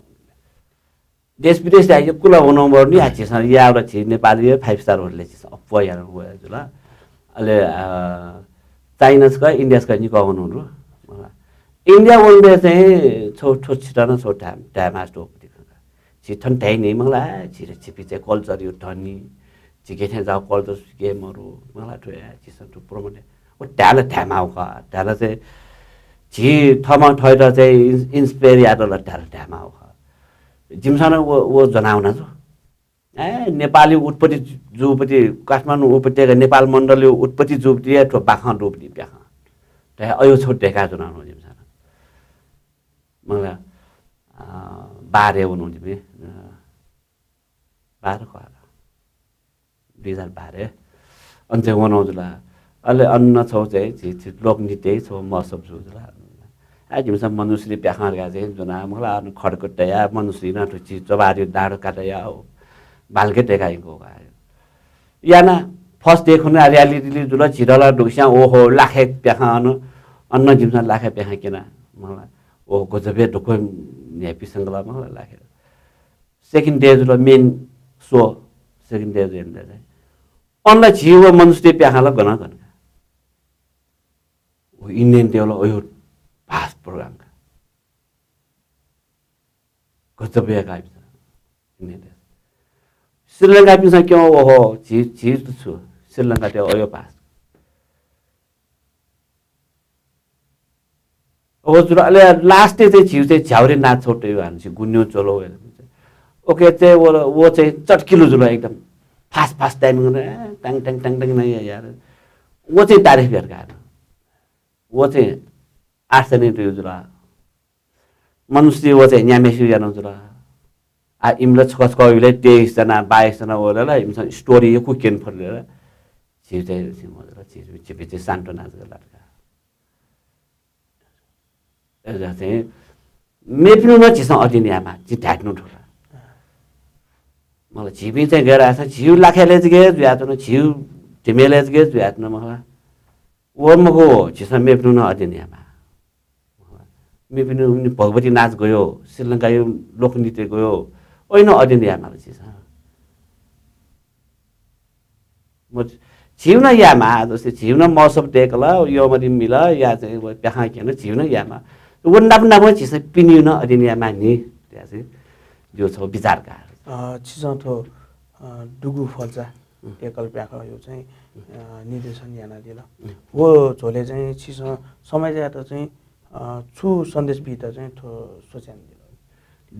देश विदेश या यक्व ला वनं बरु नि, आ, झीसं यावला झी नेपाली five star hotel-य् झीसं अप्वः याना वये जुल। अले, अ, China छकः, India छकः निकः वनं दु। India वंबलय् चाहिँ छौ, थ्व छितः नं छौ धाये, धाये मास्ति वःपति खंका। झी थन धाइ नि, मखला, झी रे छिपिं चाहिँ culture-यु धनी, झी गथे जाउ culture सुके मरु, मखला, थ्व या, झीसं थ्व promote, व धायेला धाये माउ खः, धायेला चाहिँ झी थःम्हं थःत चाहिँ ins-, inspire यात ला धायेला धाये माउ खः। जिमिसं नं व, व जनावना जु। ए, नेपाली उत्पत्ति जु-, जूपति, काठमाडौं उपत्यका नेपाल मण्डलयु उत्पत्ति जूपति हे थ्व बाखं दुपति प्याखं। त अयु छौ देका जनावना जिमिसं। मखला, अ, बाह्र वनु जिमि, अ, बाह्र खः ला। दुई हजार बाह्र। अन चाहिँ वनौ जुला। अले अन छौ चाहिँ झी, झी लोकनृत्य छौ महोत्सव जु जुला। आ, जिमिसं मनुश्री प्याखं र्गा चाहिँ जुना, मखला अन खड्ग तया, मनुश्री न थुचि चबारी डाँडो काटया हो। बालके देका इको का। याना first day खुन reality जुल, झिरला दुक्स्यां ओहो, लाखे प्याखं अन, अन्न जिमिसं लाखे प्याखं केना, मखला। ओ गजबे दुःख न्यापी संगला, मखला लाखे। Second day जुल main show, second day जुल चाहिँ। अन ला झी व मनुष्य प्याखा ला गन गन का। व Indian table अयो भास program का। गजब या का इपिन्सं Indian table। श्रीलंका पिन्सं क्यों ओहो झी झी त छु श्रीलंका table अयो भास। ओहो जुल अले last चाहिँ झिउ चाहिँ झ्याउरे नाच छौ तयु हान झी गुन्यु चलो। OK चाहिँ वो वो चाहिँ चटकिलो जुल एकदम। Fast fast timing ने टाङ टाङ टाङ टाङ नै यार। वो चाहिँ तारिफ यार का। वो चाहिँ आठ सय नै तयु जुल। मनुष्य व चाहिँ न्याम्हेस्यु याना जुल। आ इमिला छकः छकः हुइले तेइस जना बाइस जना वल ला इमिसं story यक्व क्यन फरले ला। झी चाहिँ झी मजल झी झी झी सान्त्वना जक लाटका। एजा चाहिँ मेपिनु न झीसं अध्ययन यामा झी ढाइटनु ठोला। मतलब झीपिं चाहिँ गएर आसा झिउ लाखेले जगे जुयातन झिउ ढिमेले जगे जुयातन मखला। व मखु झीसं मेपिनु न अध्ययन यामा। मेपिनु उनी भगवती नाच गयो, श्रीलंकायु लोकनृत्य गयो, ओइन अध्ययन यामा झीसं। म झिउ न यामा जस्तै झिउ न महोत्सव देकल यो मरि मिल या चाहिँ व प्याखा केन झिउ न यामा। व नाप नाप झीसं पिनिउ न अध्ययन यामा नि। त्या चाहिँ जो छ विचारकार। अ, छिसं थो, अ, दुगु फल्चा एकल प्याखा यो चाहिँ, अ, निर्देशन यानादिल। वो झोले चाहिँ छिसं समाजयात चाहिँ, अ, छु सन्देश बीत चाहिँ थो सोच्यान दिल।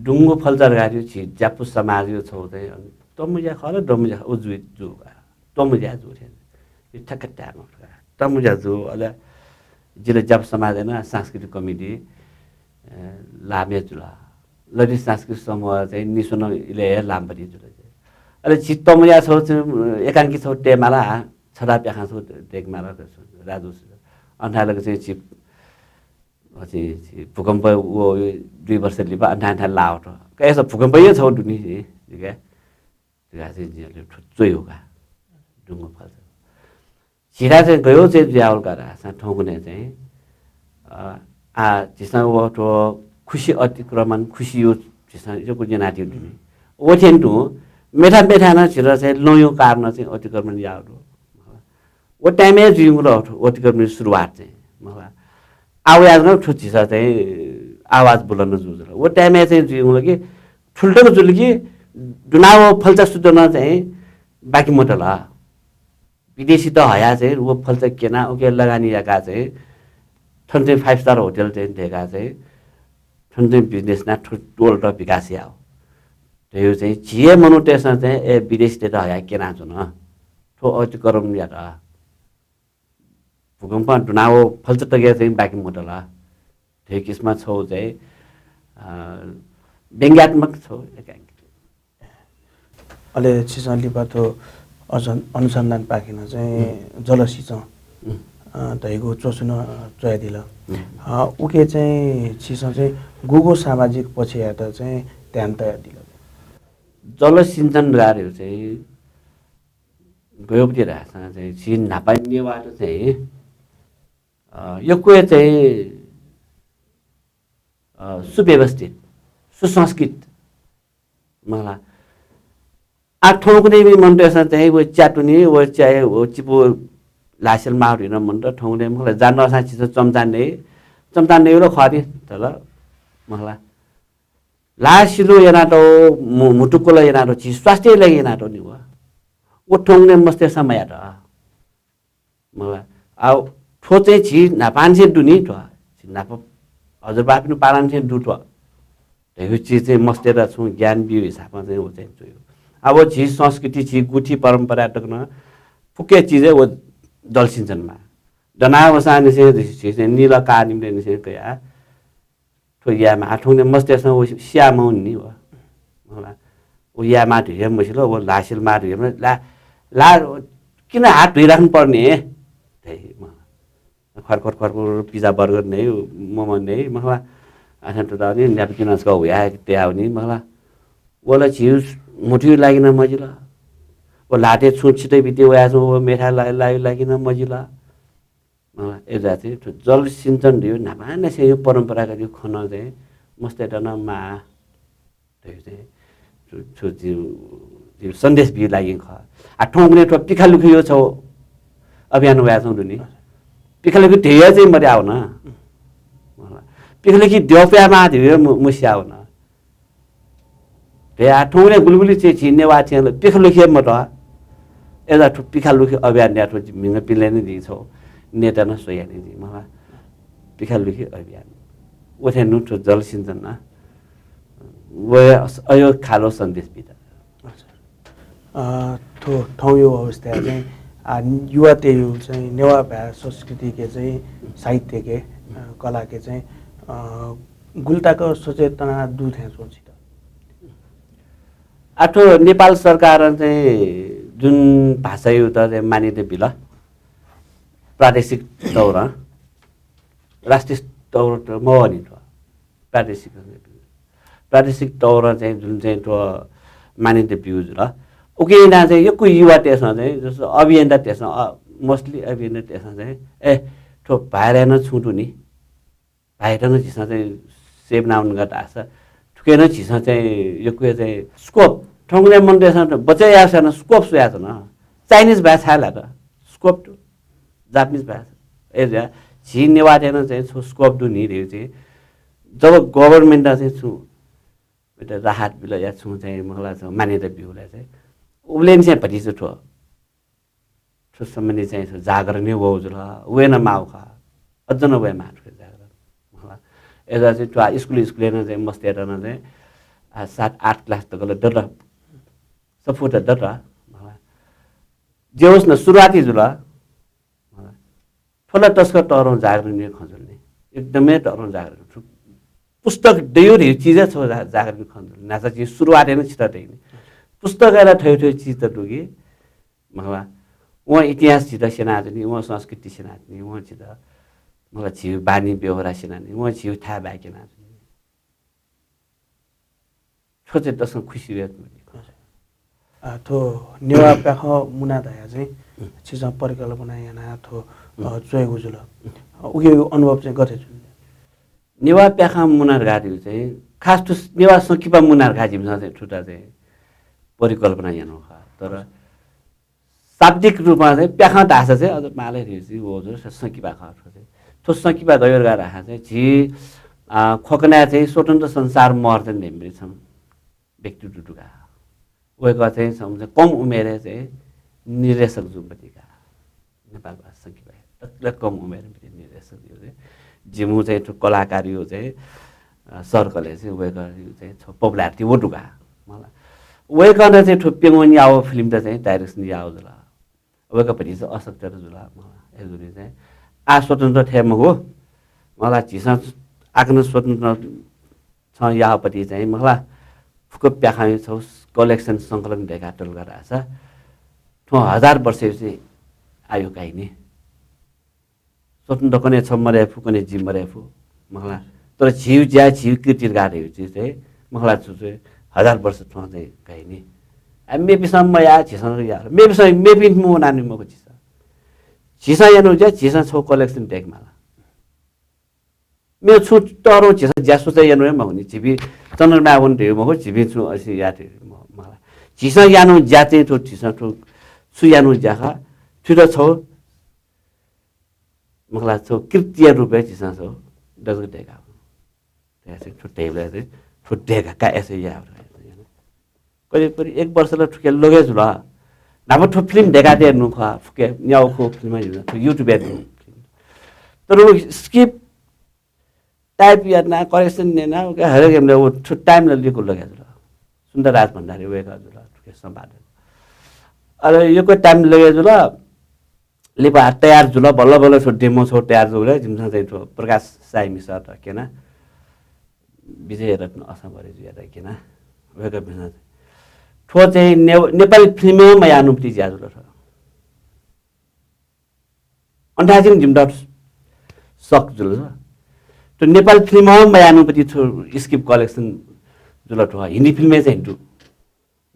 दुंगु फल्चा गाडी छि ज्यापु समाज यो छौ चाहिँ अनि तमुज्या खर दमुज्या उ जुइ जु का। तमुज्या जु थे। यो ठ्याक्क त्याग का। तमुज्या जु अले जिले ज्यापु समाज न सांस्कृतिक कमिटी, अ, लामे जुला। लरि सांस्कृतिक समूह चाहिँ निसुन इले लामपति जुला। अले छि तमुज्या छौ चाहिँ एकांकी छौ टेमाला छदा प्याखा छौ देख माला राजु। अन्थालक चाहिँ छि अझै भूकम्प वो दुई वर्ष लिपा अन्था अन्था लावट। कैसा भूकम्प यो छौ दुनी। ठीक है। ठीक है चाहिँ जिले चोइ हो का। दुंगु फल्चा। झिरा चाहिँ गयो चाहिँ ज्यावल का रासा ठौकुने चाहिँ, अ, आ झीसं वो थो खुशी अतिक्रमण खुशी यो झीसं यो कुजे नाति दुनी। वो थेन तु मेथा मेथा न झिरा चाहिँ लयो कारण चाहिँ अतिक्रमण यावल। वो टाइमय् जुइमुल अतिक्रमण सुरुवात चाहिँ। मखला। आ वया जक थु झीसं चाहिँ आवाज बुलन्द जुजुल। वो टाइमय् चाहिँ जुइमुल कि ठुल्ठुलो जुल कि दुना वो फल्चा सुद्ध न चाहिँ बाकी मतल। विदेशी त हया चाहिँ वो फल्चा केना OK लगानी याका चाहिँ थन चाहिँ five star hotel चाहिँ देका चाहिँ थन चाहिँ business ना ठु-, टोल त विकास याव। त्यो चाहिँ झिए मनुतेसं चाहिँ ए विदेशी त हया केना जुन। थो अतिक्रमण यात। भूकम्प दुना वो फल्चा तगे चाहिँ बाकी मतल। थ्यो किसिम छौ चाहिँ, अ, व्यंग्यात्मक छौ एकांकी। अले छिसं लिपा थो अझ अनुसन्धान पाखेन चाहिँ जलसिंचन, अ, धैगु च्वसुन च्वयादिल। अ, उके चाहिँ छिसं चाहिँ गुगु सामाजिक पक्षयात चाहिँ ध्यान तयादिल। जलसिंचन गाह्रो चाहिँ गयोपति रासा चाहिँ छिन न्हापा नेवात चाहिँ, अ, यक्व चाहिँ, अ, सुव्यवस्थित, सुसंस्कृत मखला। आ, थौंकन्हय् मनूतय्‌सं चाहिँ व च्यातुनि, व च्याये, व चिपु लासेल माः धुइन मनूत थौंकन्हय् मखला। जा नःसां छिसं चम्चा नइ, चम्चा नइ व खः नि, तर मखला। लासिलु यानातौ, मु-, म्हुतुकुल यानातौ, झी स्वास्थ्य लागि यानातौ नि व। व थौंकन्हय् मस्तय्‌सं मयात। मखला। आ, थ्व चाहिँ झी न्हापांनिसें दु नि थ्व। झी न्हापा हजुरबापिनि पालांनिसें दु थ्व। धैगु चिज चाहिँ मस्तय्‌त छुं ज्ञान बिउ हिसाबं चाहिँ व चाहिँ च्वयु। अब झी संस्कृति, झी गुथि परम्परा तक नं फुक्क चिजय् व जलसिंचन माः। दनावसांनिसें झी चाहिँ निल का निम्तिनिसें कया थ्व याये माः। थौंकन्हय् मस्तय्‌सं व स्याये माःनि व। मखला। व याये माः धुइ हे मसिल, व लासिल माः धुइ हे मसिल। ला, ला, किन हात धुइराख्नु पर्ने? धै, मखला। खरखर खरखर पिज्जा बर्गर नै, मोमो नै, मखला। आथें तुतावनी, napkin अस्क हुया तयावनी, मखला। वला झिउ म्हुतुइ लागि नं मजिल। व ल्हातय् छुं छितै बिते वयाच्वं, व मेथा ला-, लायु लागि नं मजिल। मखला, एजा चाहिँ थ्व जलसिंचन धयो न्हापांनिसें यो परम्परागत यो खँ नं चाहिँ मस्तय्‌त नं माः धयो चाहिँ छु, छु जिउ सन्देश बिउ लागि खः। आ, थौंकन्हय् थ्व पिखालुखियो छौ अभियान वयाच्वंगु दु नि। पिखालुखि धयाः चाहिँ मर्यावन। पिखालुखि द्यःपुयामा धयाः मु-, मुस्यावन। धयाः थौंकन्हय् गुलिगुलि चाहिँ झी नेवाः थें पिखालुखि मत। अय्‌जा थ्व पिखालुखि अभियान याः थ्व झी म्हिगः पिलय् नं जिं छौ नेता नं स्वयानि जिं मला। पिखालुखि अभियान। व थें नु थ्व जलसिञ्चन नं। व अयो खालो सन्देश बित। अच्छा। अ, थ्व थौंयो अवस्थाय् चाहिँ, आ, युवातय्‌यो चाहिँ नेवाः भाय् संस्कृतिके चाहिँ साहित्यके, अ, कलाके चाहिँ, अ, गुलि तक सचेतना दु थें च्वं छित? आ, थ्व नेपाल सरकारं चाहिँ जुन भाषायो त चाहिँ मान्यता बिल, प्रादेशिक तौरं, राष्ट्रिय तौर त मवःनि थ्व। प्रादेशिक, प्रादेशिक तौरं चाहिँ जुन चाहिँ थ्व मान्यता बिउ जुल। उकिं यानाः चाहिँ यक्व युवातय्‌सं चाहिँ, जस्तो अभियन्तातय्‌सं, अ, mostly अभियन्तातय्‌सं चाहिँ, ए, थ्व भाय्‌या नं छुं दु नि। भाय्‌यात नं झीसं चाहिँ सेव नावन गत आसा। थुके नं झीसं चाहिँ यक्व चाहिँ scope, थौंकन्हय् मनूतय्‌सं बचय् याःसां नं scope स्वयाच्वन। Chinese भाय् छाय् ल्हात? Scope दु। Japanese भाय्। अय्‌जुया झी नेवाःतय् नं चाहिँ छुं scope दु नि धइगु चाहिँ। जब government-ं चाहिँ छुं राहत बिल या छुं चाहिँ मखुला छुं मान्यता बिउबलय् चाहिँ उबलय् निसें भतिचा थ्व, थ्व सम्बन्धी चाहिँ जागरण हे वउ जुल, वयेनं माउ खः, अझ नं वये माः थ्व जागरण। मखुला, अय्‌जा चाहिँ थ्व स्कुल, स्कुलय् नं चाहिँ मस्तय्‌त नं चाहिँ, आ, सात आठ class तक ला दत, सफूत दत, मखुला। जे होस् न, सुरुवाती जुल। थ्व ला तसकं तःधंगु जागरणया खँ जुल नि। एकदमै तःधंगु जागरण। थ्व पुस्तक दयु धइगु चिज हे छगू जा-, जागरणया खँ जुल। न्हाचः झी सुरुवातय् नं छितः दइ नि। पुस्तकय् ला थथे थथे चिज त दु कि, मखुला, वं इतिहास झीत स्यनाच्वनी, वं संस्कृति स्यनाच्वनी, वं झीत, मखुला, झीगु बानी व्यवहार स्यनाच्वनी, वं झीगु थाय् बाय् क्यनाच्वनी। थ्व चाहिँ तसकं खुसी वयेगु। आ, थ्व नेवाः प्याखं मुना धयाः चाहिँ छिसं परिकल्पना यानाः थ्व, अ, च्वयेगु जुल। अ, उकिया अनुभव चाहिँ गथे जुल? नेवाः प्याखं मुना धकाः धइगु चाहिँ खास थ्व नेवाः संकिपा मुना धकाः जिमिसं चाहिँ थुता चाहिँ परिकल्पना यानागु खः। तर शाब्दिक रूपमा चाहिँ प्याखं धाःसा चाहिँ अझ मालय् धइगु चाहिँ वउ जुल, संकिपा खः थ्व चाहिँ। थ्व संकिपा गय् धकाः धाःसा चाहिँ झी, आ, खोकनाय् चाहिँ स्वतन्त्र संसार महर्जन धइम्ह छम्ह व्यक्तित्व दु का। वय्‌कः चाहिँ छम्ह चाहिँ कम उमेरय् चाहिँ निर्देशक जूम्ह का। नेपाल भाषा संकिपाया तकला कम उमेरय् निर्देशक जूगु चाहिँ जिमिगु चाहिँ थ्व कलाकारया चाहिँ, अ, circle-य् चाहिँ वय्‌कःया चाहिँ थ्व popularity व दु का। मखुला, वय्‌कलं चाहिँ थ्व प्यंगू न्यागू film-त चाहिँ direction याःगु जुल। वय्‌कः भतिचा अशक्त जुल, मखुला, अय्‌जूगुलिं चाहिँ आः स्वतन्त्र थें मखु, मखुला, झीसं आकनं स्वतन्त्र छं याःगुपति चाहिँ, मखुला, फुक्क प्याखंया छगू collection संकलन दय्‌कातल का धाःसा थ्वं हजार वर्षया चाहिँ आयु काइ नि। स्वतन्त्र कन्हय् छ मदय् फु, कन्हय् जि मदय् फु, मखुला। तर झीगु ज्या, झीगु कीर्ति धकाः धइगु चिज चाहिँ, मखुला, छु चाहिँ हजार वर्ष थ्वं चाहिँ काइ नि। आ, मेपिसं मयाः, झीसं याः। मेपिसं, मेपिं मवनानि मखु झीसं। झीसं यानागु ज्या, झीसं छगू collection दय्‌के माल। मेगु छुं तःधंगु झीसं ज्या सुचा यानागु हे मखु नि। झीपिं चन्द्रमाय् वने धइगु मखु, झीपिं छुं अथे याये धइगु मखु, मखुला। झीसं यानागु ज्या चाहिँ थ्व, झीसं थ्व छु यानागु ज्या खः, थुइत छगू, मखुला, छगू कृतिया रूपय् झीसं छगू दजक दय्‌का। थ्व चाहिँ थ्व धइबलय् चाहिँ थ्व दय्‌का का essay याये। करिब, करिब एक वर्ष ला थुके लगे जुल। न्हापा थ्व film दय्‌कातये नु खः, फुक्क न्यागू खः film जुल, थ्व YouTube-य् दु film। तर व script type याना, correction याना, उके हरेक याना, व थ्व time ला लिक्क लगे जुल। सुन्दर राज भण्डारी वय्‌कः जुल, थुके सम्पादक। अले यक्व time लगे जुल, लिपा तयार जुल, बल्ल बल्ल थ्व demo छगू तयार जुल, जिमिसं चाहिँ थ्व प्रकाश साय् मिसायात क्यना, विजय रत्न असंवरेजुयात क्यना, वय्‌कःपिन्सं चाहिँ थ्व चाहिँ ने-, नेपाली film-य् मयाःनुपति ज्या जुल थ्व। अन्थाय् जिमित shock जुल। थ्व नेपाली film-य् मयाःनुपति थ्व script collection जुल थ्व। हिन्दी film-य् चाहिँ दु।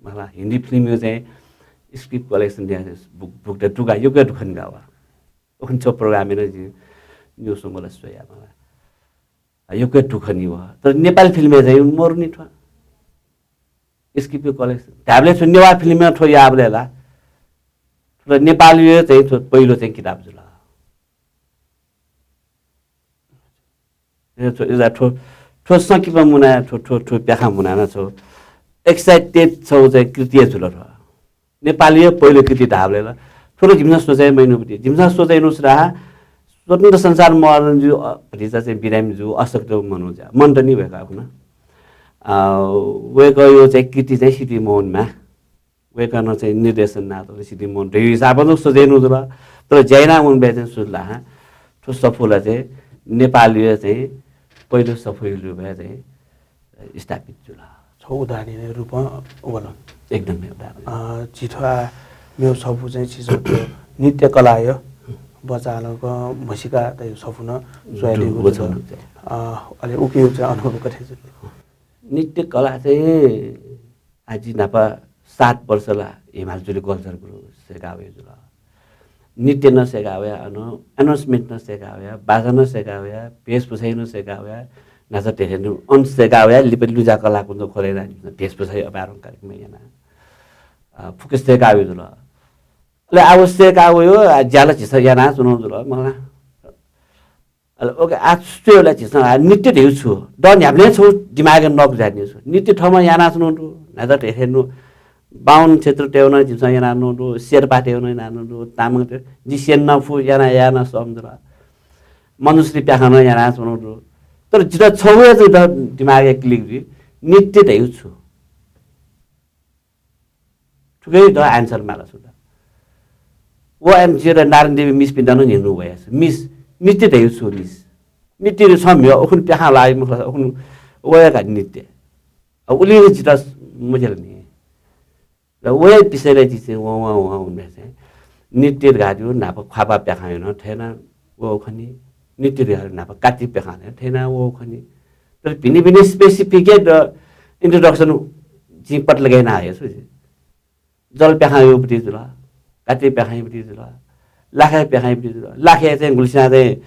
मखुला, हिन्दी film-य् चाहिँ script collection दया book, book त दु का, यक्व दुःख नि का वा। उखुन्हु छगू program-य् नं जिं न्यू स्वंगु ला स्वया, मखुला। यक्व दुःख नि वा। तर नेपाली film-य् चाहिँ मरु नि थ्व। स्क्रिप्ट कलेक्सन धायेबलय् थ्व नेवाः फिल्मया थ्व याःबलय् ला थ्व नेपालया चाहिँ थ्व पहिलो चाहिँ किताब जुल। ए, थ्व, ए, थ्व, थ्व संकिपा मुना, थ्व, थ्व, थ्व प्याखा मुना न छौ। एक्साइटेड छौ चाहिँ कृति जुल थ्व। नेपालया पहिलो कृति धाःबलय् ला थ्व ला जिमिसं सोचे मयानागु पति। जिमिसं सोचे यानागु छु धाःसा स्वतन्त्र संसार महर्जनजु, अ, भतिचा चाहिँ बिरामीजु, अशक्त मनूजा। मन त नि वय्कः खुना। अ, वय्कःया चाहिँ कृति चाहिँ सिति मवनेमा। वय्कलं चाहिँ निर्देशन यानातःगु सिति मवने धइगु हिसाबं नं सोचे यानागु जुल। तर ज्या याना वंबलय् चाहिँ सु जुल धाःसा थ्व सफू ला चाहिँ नेपालया चाहिँ पहिलो सफूया रूपय् चाहिँ स्थापित जुल। छौ उदाहरण रूपं वल। एकदमै उदाहरण। अ, झी थ्व मेगु सफू चाहिँ छिसं थ्व नृत्य कलाया बचालक म्हसीका धइगु सफू नं च्वयादीगु जुल। अ, अले उकिया चाहिँ अनुभव कथं जुल? नृत्य कला चाहिँ आः जि न्हापा सात वर्ष ला हिमालय जुली कल्चर गुरु सय्का वया जुल। नृत्य नं सय्का वया, अन announcement नं सय्का वया, बाजा नं सय्का वया, भेषभूषा नं सय्का वया, न्हाचः धेंधेंगु अंश सय्का वया, लिपा लुँज्या कलाकुंज खोले याना भेषभूषा अपाय्सकं कार्यक्रम याना। अ, फुक्क सय्का वया जुल। अले आः सय्का वया, अ, ज्या ला झीसं यानाच्वनागु जुल, मला। अले OK, आः छु च्वयेगु ला झीसं, आः नृत्य धइगु छु? द न्ह्याबलें छौ दिमागय् नक जाय् नि छु। नृत्य थःम्हं यानाच्वनागु दु, न्हाचः धेंधेंगु बाहुन क्षेत्रतय् नं जिमिसं यानाच्वनागु दु, शेर्पातय् नं यानाच्वनागु दु, तामाङतय्, जि स्यने नं फु, याना, याना सःम्ह जुल। मनुश्री प्याखं नं यानाच्वनागु दु। तर जितः छगू हे चाहिँ द दिमागय् click जुइ, नृत्य धइगु छु? थुकिया द answer माला छु द? व answer नारायणी देवी मिसपिन्त नं न्यनागु वया। मिस, नृत्य धइगु छु मिस? नृत्य धइगु छु म्ह्यः, उखुन्हु प्याखं लाइ मखु ला, उखुन्हु वया का नृत्य। अब उलि नं जितः मथ्यंल नि। र वया विषयलय् जि चाहिँ वं, वं, वं हुने चाहिँ नृत्य धकाः धइगु न्हापा ख्वाःपाः प्याखं याना थथे याना वःगु खनी, नृत्य धकाः धइगु न्हापा कात्ति प्याखं याना थथे याना वःगु खनी। तर भिन्न भिन्न specific हे द introduction जिं पत्ता लगे याना हया छु जि। जल प्याखं याःगु पति जुल, कात्ति प्याखं याःगु पति जुल, लाखे प्याखं याःगु पति जुल। लाखे चाहिँ गुलिस्यां चाहिँ,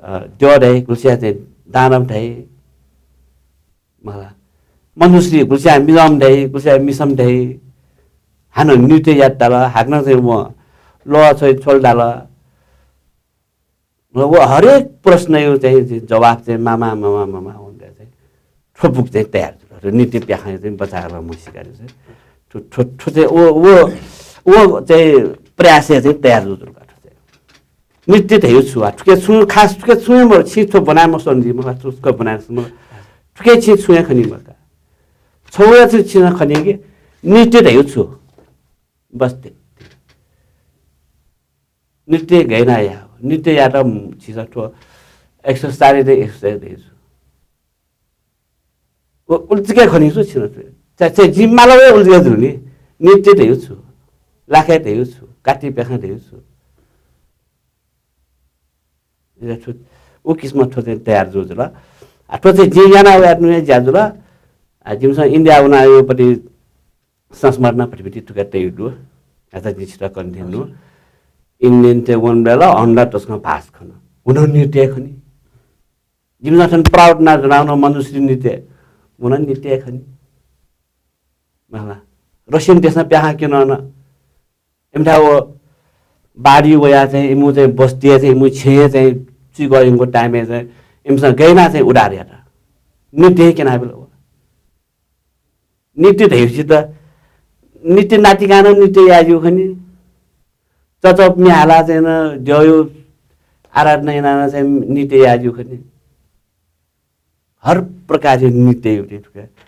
अ, द्यः धाइ, गुलिस्यां चाहिँ दानव धाइ। मला। मनुश्री गुलिस्यां मिजं धाइ, गुलिस्यां मिसं धाइ। हानं नृत्य यात धाल, हाकनं चाहिँ वं लः छ्वइ छ्वल धाल। व हरेक प्रश्नया चाहिँ जवाफ चाहिँ मामा, मामा, मामा हुँदा चाहिँ थ्व बुक चाहिँ तयार जुल। थ्व नृत्य प्याखं चाहिँ बचालक म्हसीका चाहिँ थ्व, थ्व, थ्व चाहिँ व, व, व चाहिँ प्रयासय् चाहिँ तयार जुल थ्व चाहिँ। नृत्य धइगु छु आ? थुके छुं खास थुके छुं हे मरु, छिं थ्व बनाये मस्वं जि मखु, थ्व बनाये मस्वं मखु। थुके छिं छुं हे खनी मखु। छौ हे छु छिं खनी कि नृत्य धइगु छु? बस त्यति। नृत्य गय् याना या, नृत्य यात छिसं थ्व exercise, शारीरिक exercise धइगु छु। व उल्चिके खनी छु छिं थ्व। चा, चा, जिं माला व उल्चिके जुल नि। नृत्य धइगु छु, लाखे धइगु छु, कात्ति प्याखं धइगु छु। इजा छु, उ किसिमं थ्व चाहिँ तयार जू जुल। आ, थ्व चाहिँ जिं याना वयातुं हे ज्या जुल। आ, जिमिसं इन्डिया वना योपति संस्मरण पति पति थुका तयु दु। आ, त जिं छितः कन्थें नु। इन्डियन चाहिँ वन बेला हन्डा तसकं भाष खन। हुन नृत्य खनी। जिमिसं थन proud ना जनाव न मनुश्री नृत्य। हुन नृत्य खनी। मला। रसियन देशना प्याखं क्यन न। इमिथाय् व बाढी वया चाहिँ इमु चाहिँ बस्तीया चाहिँ इमु छेँया चाहिँ चुइक यंगु time-य् चाहिँ इमिसं गय् याना चाहिँ उद्धार यात। नृत्य हे क्यनाबिल व। नृत्य धइगु छि त नृत्य नाटिका नं नृत्य याये ज्यू खनी। चचप म्ये हाला चाहिँ न द्यःयु आराधना याना नं चाहिँ नृत्य याये ज्यू खनी। हर प्रकारया नृत्य युक्ति थुके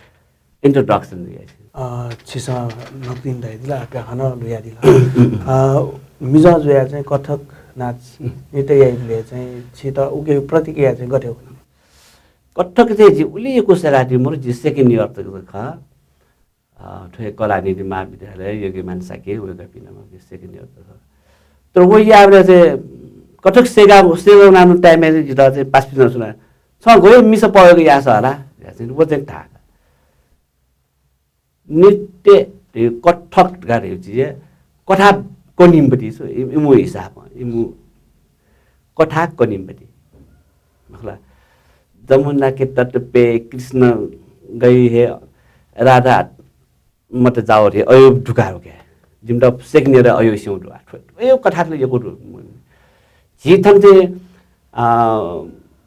introduction जुयाः। अ, छिसं नकतिनि धयादिल, आ, प्याखं नं लुयादिल। अ, मिजं जुयाः चाहिँ कथक नाच नृत्य याइबलय् चाहिँ छित उके प्रतिक्रिया चाहिँ गथे खनी? कथक चाहिँ जि उलि यक्व सय्कादी मरु, जि second year तक खः। अ, थ्व हे कलानिधि महाविद्यालय योगीमान शाक्य वय्कःपिं नं second year तक। तर व याःबलय् चाहिँ कथक सय्का, सय्कानानु time-य् चाहिँ जितः चाहिँ पासापिन्सं सुना, "छं गय् मिसा पहःगु याःस हला?" धयाः चाहिँ व चाहिँ धाः। नृत्य धइगु कथक धकाः धइगु चिज कथा कनिम्ह पति छु, इमु हिसाबं, इमु कथा कनिम्ह पति। मखु ला, जमुना के तट पे कृष्ण गई है, राधा मत जाओ रे अयो दुका रुके। जिमत second year अयो स्यौ दु। अयो कथा थले यकु दु। झी थन चाहिँ, अ,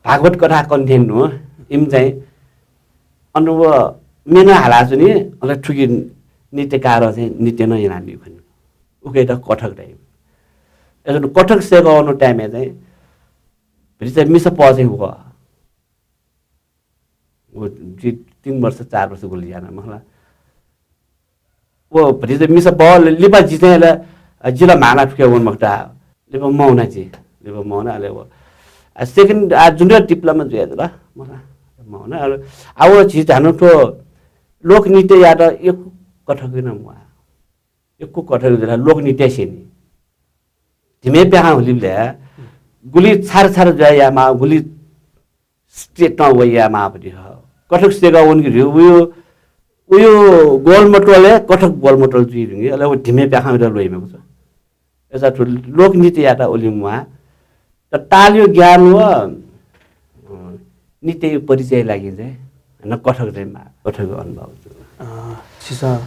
भागवत कथा कन्थें नु, इम चाहिँ अन व मेन हालाच्वनी, अले थुकी नृत्यकार चाहिँ नृत्य नं यानाबी खनि। उकेत कथक धाइ। अले कथक सेगः वनु time-य् चाहिँ भतिचा मिसा पः चाहिँ व। व जि तीन वर्ष, चार वर्ष गुलि याना मखला। व भतिचा मिसा पः लिपा जि चाहिँ ल, अ, जिला म्हाना थुके वन मखता। लिपा मौना जि, लिपा मौना अले व। आ, second, आ, junior diploma जुया जुल, मौना, मौना, अले आ, व झी धानु थ्व लोकनृत्य यात यक्व कथक न मुआ। यक्व कथक जुल, लोकनृत्य सेनी। धिमे प्याखा हुलिबले, गुलि छार छार जुया यामा, गुलि straight नं वइ याये माःपति ह। कथक सेगः वंकि रे, उयो, उयो गोलमटोलय् कथक गोलमटोल जुइ धुंकि, अले व धिमे प्याखा मित ल्वइमे कुछ। अय्‌सा थ्व लोकनृत्य यात उलि म्वाः। त तालयो ज्ञान व, अ, नृत्ययो परिचय लागि चाहिँ, न कथक चाहिँ मा-, कथक अनुभव। अ, छिसं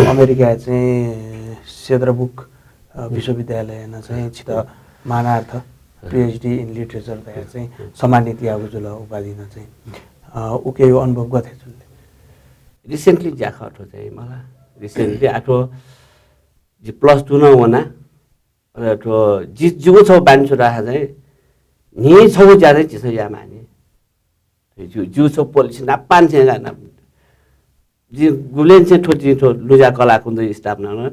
अमेरिका चाहिँ सेद्राबुक, अ, विश्वविद्यालय न चाहिँ छित मानार्थ PhD in literature धया चाहिँ सम्मानित यागु जुल उपाधि न चाहिँ। अ, उके यो अनुभव गथे जुल? Recently ज्याखः थ्व चाहिँ मला। Recently आ थ्व जि plus two न वना। अले थ्व जि, जिगु छौ बानी छु धाःसा चाहिँ न्हि छौ ज्या चाहिँ झिसं याये मानि। जि, जिगु छौ policy नापान चाहिँ ना, जि गुबलें चाहिँ थ्व जि थ्व लुजा कलाकुञ्ज स्थापना न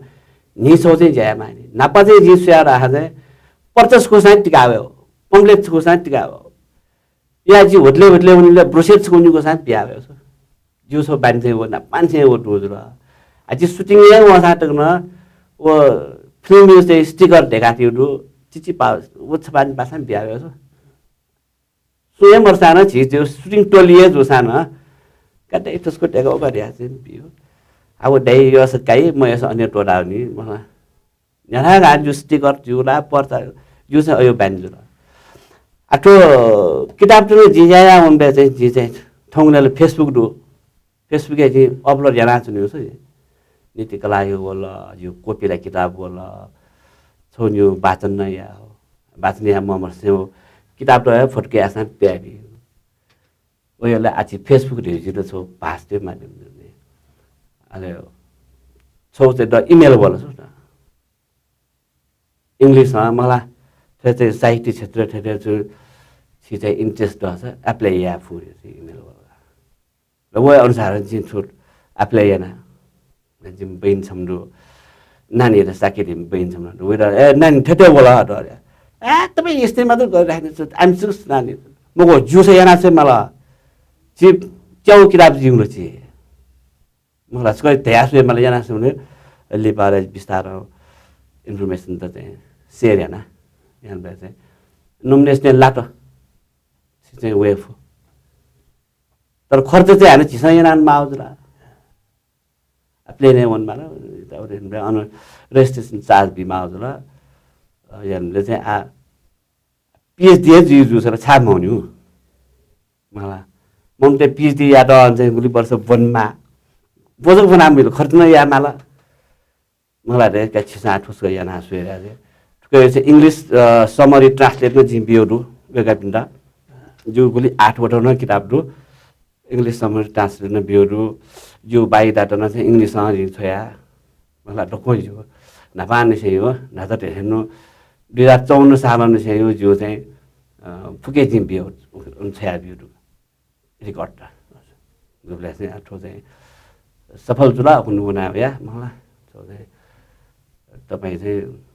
न्हि छौ चाहिँ ज्या याये मानि। नापा चाहिँ जि सुया धाःसा चाहिँ पर्चा छकू सां तिका वयो, pamphlet छकू सां तिका वयो। या जि होटले होटले वनिले ब्रोसेट छकू निकू सां पिया वयो। जिगु छौ बानी चाहिँ व नापान चाहिँ व दु जुल। आ जि shooting हे वंसा तक न व film यो चाहिँ sticker धेका तिउ दु। चिचि पा, व छपान पासां बिया वयो। सुये मरसा न झी त्यो shooting टोली हे जुसा न। का दाइ थुस्को टेका उका र्या चाहिँ पियो। आ व दाइ यस काइ, म यस अन्य टोला नि, मला। न्याना गान जु sticker जु ला पर्चा जु चाहिँ अयो बानी जुल। आ थ्व किताब तुं जि ज्या यावंबे चाहिँ जि चाहिँ थौंकन्हय् Facebook दु। Facebook-य् जिं upload यानाच्वनी उसे। नीति कलायो वल, यो कोपिला किताब वल, छौ न्यू वाचन न या, वाचन या ममर्से हो, किताब त फटके आसान प्याबी। ओयले आछि Facebook ढिजिट छौ भाषा माध्यम जुने। अले छौ चाहिँ द email वल छु न। English मा मला, थ्व चाहिँ साहित्य क्षेत्र थ्व चाहिँ छु, छि चाहिँ interest दःसा apply या फु रे email वल। र व अनुसार जिं छु apply याना। जिं बहिन छम्दु, नानी र साकेरी बहिन छम्दु। व ए नानी थ्व थ्व वल द। ए तपाईँ यस्तै मात्र गरिराख्ने छु, आमि छु नानी। मगो जुस याना चाहिँ मला। जि च्याउ किताब जिउलो छि। मला छुकै धया सुए मला याना सुने लिपारे बिस्तार information त चाहिँ share याना। यान बे चाहिँ नोमिनेसन लात। छि चाहिँ वे फु। तर खर्च चाहिँ हाने झिसं याना माउ जुला। आ plane वन माला, अन registration charge बी माउ जुला। यानले चाहिँ आ PhD हे जुइ जुसर छाप मौन्यु। मला। ममते PhD यात अन चाहिँ गुलि वर्ष वनमा। बोजक वना मिल खर्च न या माला। मला रे का छिसा ठुस याना सुए रे। थुके चाहिँ English, अ, summary translate न जिं बियो दु। वेगा पिन्दा। जु गुलि आठ वटा न किताब दु। English summary translate न बियो दु। जु बाई दाता न चाहिँ English नं जिं छया। मला दक्व जु। नापान से यो, नाता ते हेनु। दुई हजार चौवन्न साल न से यो जु चाहिँ, अ, फुके जिं बियो, उन छया बियो दु। Record त। गुबलें चाहिँ आ थ्व चाहिँ सफल जुला अकुन वना या मला। थ्व चाहिँ तपाईँ चाहिँ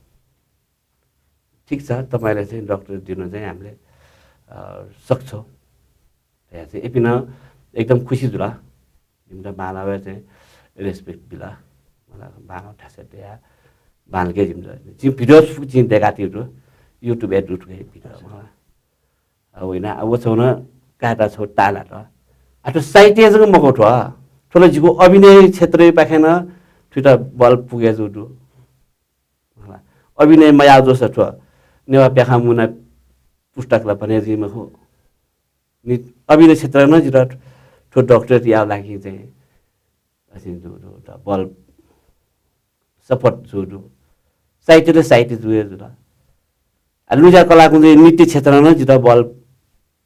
ठिक छ, तपाईँलाई चाहिँ doctor दिन चाहिँ हामीले, अ, सक्छौँ। या चाहिँ एपिन एकदम खुसी जुला। जिमता बालावे चाहिँ respect बिला। मला बाला ठासे दया। बालके जिमता। जिम video फुक जिम देखातिर YouTube ए दुटुके video मला। अब होइन, अब छौ न कायता छौ ताला त। आ थ्व साहित्य जक मखु थ्व। थ्व ला जिगु अभिनय क्षेत्रपाखें न थुइत बल पुगे जु दु। अभिनय मया जोस थ्व। नेवा प्याखा मुना पुस्तक ला भने जि मखु। नि अभिनय क्षेत्र न जित थ्व doctorate याव लागि चाहिँ असिं जू जू त बल support जू जू। साहित्य त साहित्य जू हे जुल। आ, लुज्या कलाकुञ्ज नृत्य क्षेत्रं नं जितः बल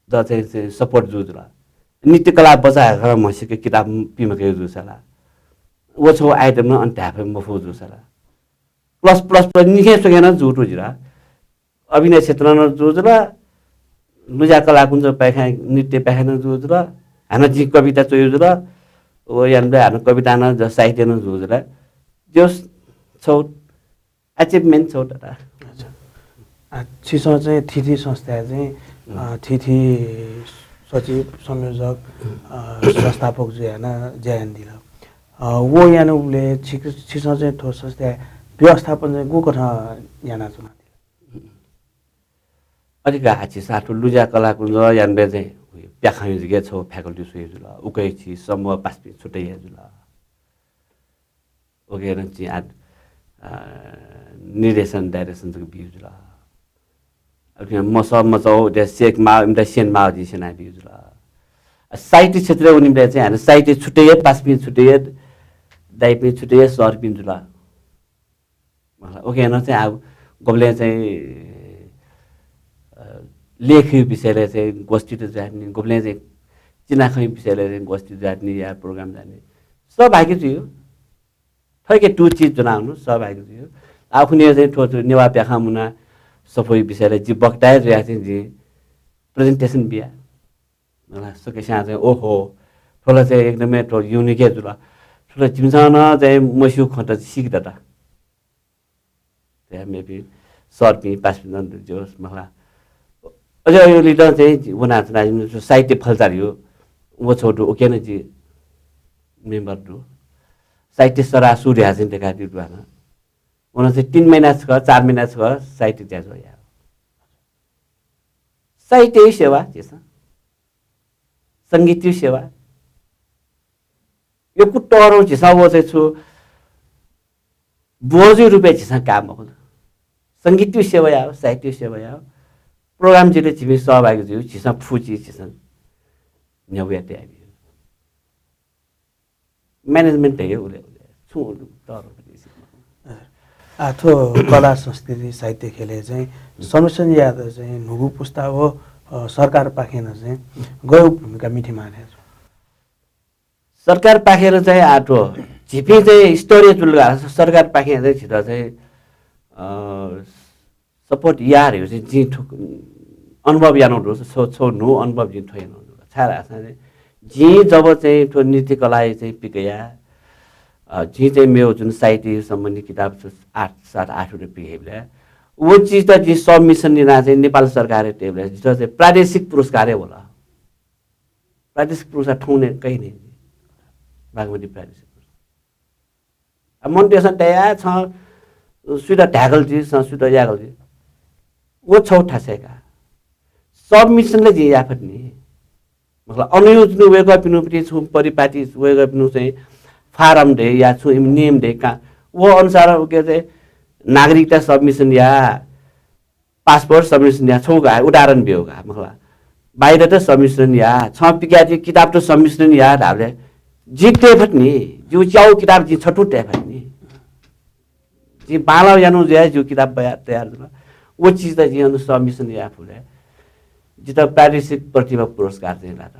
द चाहिँ, चाहिँ support जू जुल। नृत्य कला बचाय् यायेगु म्हसीके किताब पिमके जूसा ला। व छगू item नं अन धाये फइ मफु जूसा ला। Plus, plus, plus निखें स्वके नं जू जू जुल। अभिनय क्षेत्रं नं जू जुल। लुज्या कलाकुञ्ज पाखें, नृत्य पाखें नं जू जुल। हानं जिं कविता च्वयु जुल। व यानाः हानं कविता नं ज-, साहित्य नं जू जुल। जो छगू achievement छगू दत। अच्छा। आ, छिसं चाहिँ थीथी संस्थाय् चाहिँ, अ, थीथी सचिव, संयोजक, अ, संस्थापक जुयाः नं ज्या यानादिल। अ, व यानाबलय् छि-, छिसं चाहिँ थ्व संस्थाय् व्यवस्थापन चाहिँ गुकथं यानाच्वनादिल? अले का, आ, झीसं थ्व लुज्या कलाकुञ्ज यानाबलय् चाहिँ प्याखंया जिके छगू faculty स्वये जुल। उके झी समूह पासापिं छुट्टै हे जुल। उके नं झी आ, अ, निर्देशन, direction जक बियु जुल। अब झी मसः मचाउ, उते सेक माः, इमित स्यने माः, झी स्यना बियु जुल। आ, साहित्य क्षेत्रय् वनीबलय् चाहिँ हानं साहित्य छुट्टै हे, पासापिं छुट्टै हे, दाइपिं छुट्टै हे, सरपिं जुल। मतलब, उके नं चाहिँ आ, गुबलें चाहिँ, अ, लेखया विषयलय् चाहिँ गोष्ठी त जुयातनी, गुबलें चाहिँ चिनाखँया विषयलय् चाहिँ गोष्ठी जुयातनी या program जुयातनी। सहभागी जुयु। थःके तू चिज ज्वनाः हुनु सहभागी जुयु। आ, खुन्हु चाहिँ थ्व, थ्व नेवाः प्याखं मुना सफूया विषयलय् जि वक्ता हे जुयाः चाहिँ जिं presentation बिया। मला, सकसियां चाहिँ, ओहो, थ्व ला चाहिँ एकदमै थ्व unique हे जुल। थ्व ला जिमिसं नं चाहिँ मस्यू खँत सीके दत। चाहिँ मेपिं सरपिं, पासापिन्त नं जोस, मला। अझ अलिकति चाहिँ वनाच्वना, जिमिसं साहित्य फलचार यो, व छगू दु, उके नं जि member दु। साहित्य सराः सुरु याः चाहिँ देखादिउ दुहान। व नं चाहिँ तीन महिना छकः, चार महिना छकः साहित्य ज्याझ्वः याः। साहित्यया सेवा झीसं, संगीतया सेवा। यक्व तःधं झीसं व चाहिँ छु बोझया रूपय् झीसं काये मखु। संगीतया सेवा याः, साहित्यया सेवा याः। Program जुइबलय् झीपिं सहभागी जुइ, झीसं फु चिज झीसं न्ह्यब्वया तयाबिउ। Management धइगु उले उले छुं तःधं। आ, थ्व कला, संस्कृति, साहित्य ख्यलय् चाहिँ संरक्षण यायेत चाहिँ न्हूगु पुस्ता व, अ, सरकारपाखें नं चाहिँ गय् भूमिका मिथे माःथें च्वं? सरकारपाखें नं चाहिँ आ थ्व झीपिं चाहिँ स्तरीय जुल का, सरकारपाखें चाहिँ झीत चाहिँ, अ, support याः धइगु चाहिँ जिं थुक-, अनुभव यानागु दु, छगू, छगू न्हू अनुभव जिं थ्व यानागु दु। छाय् धाःसा चाहिँ जिं जब चाहिँ थ्व नृत्य कलाय् चाहिँ पिकया, अ, जिं चाहिँ मेगु जुन साहित्य सम्बन्धी किताब छ, आठ, सात, आठवटा पिकयाबलय् व चिजत जिं submission यानाः चाहिँ नेपाल सरकारय् तयेबलय् जितः चाहिँ प्रादेशिक पुरस्कार हे वल। प्रादेशिक पुरस्कार थौं नं कयानि, बागमती प्रादेशिक पुरस्कार। आ, मनूतय्सं तया छं सुइत धाय्कल जुइ, छं सुइत याय्कल जुइ। व छगू थासय् का। Submission ला जिं याये फत नि। मतलब, अन यो जुन वय्कःपिनिगु प्रति छुं परिपाटी, वय्कःपिनिगु चाहिँ form दइ या छुं इमि नियम दइ का। व अनुसार उके चाहिँ नागरिकता submission या, passport submission या छगू का, उदाहरण बिउ का, मखु ला। बाहिरत submission या, छं पिकयादीगु किताबत submission या धाःबलय् जिं तये फत नि, जिगु च्यागू किताब जिं छथुं तये फत नि। जिं बांलाःगु यानागु जुयाः जिगु किताब बया-, तयार जुल। व चिजत जिं अन submission याये फुबलय् जितः प्रादेशिक प्रतिभा पुरस्कार चाहिँ लात।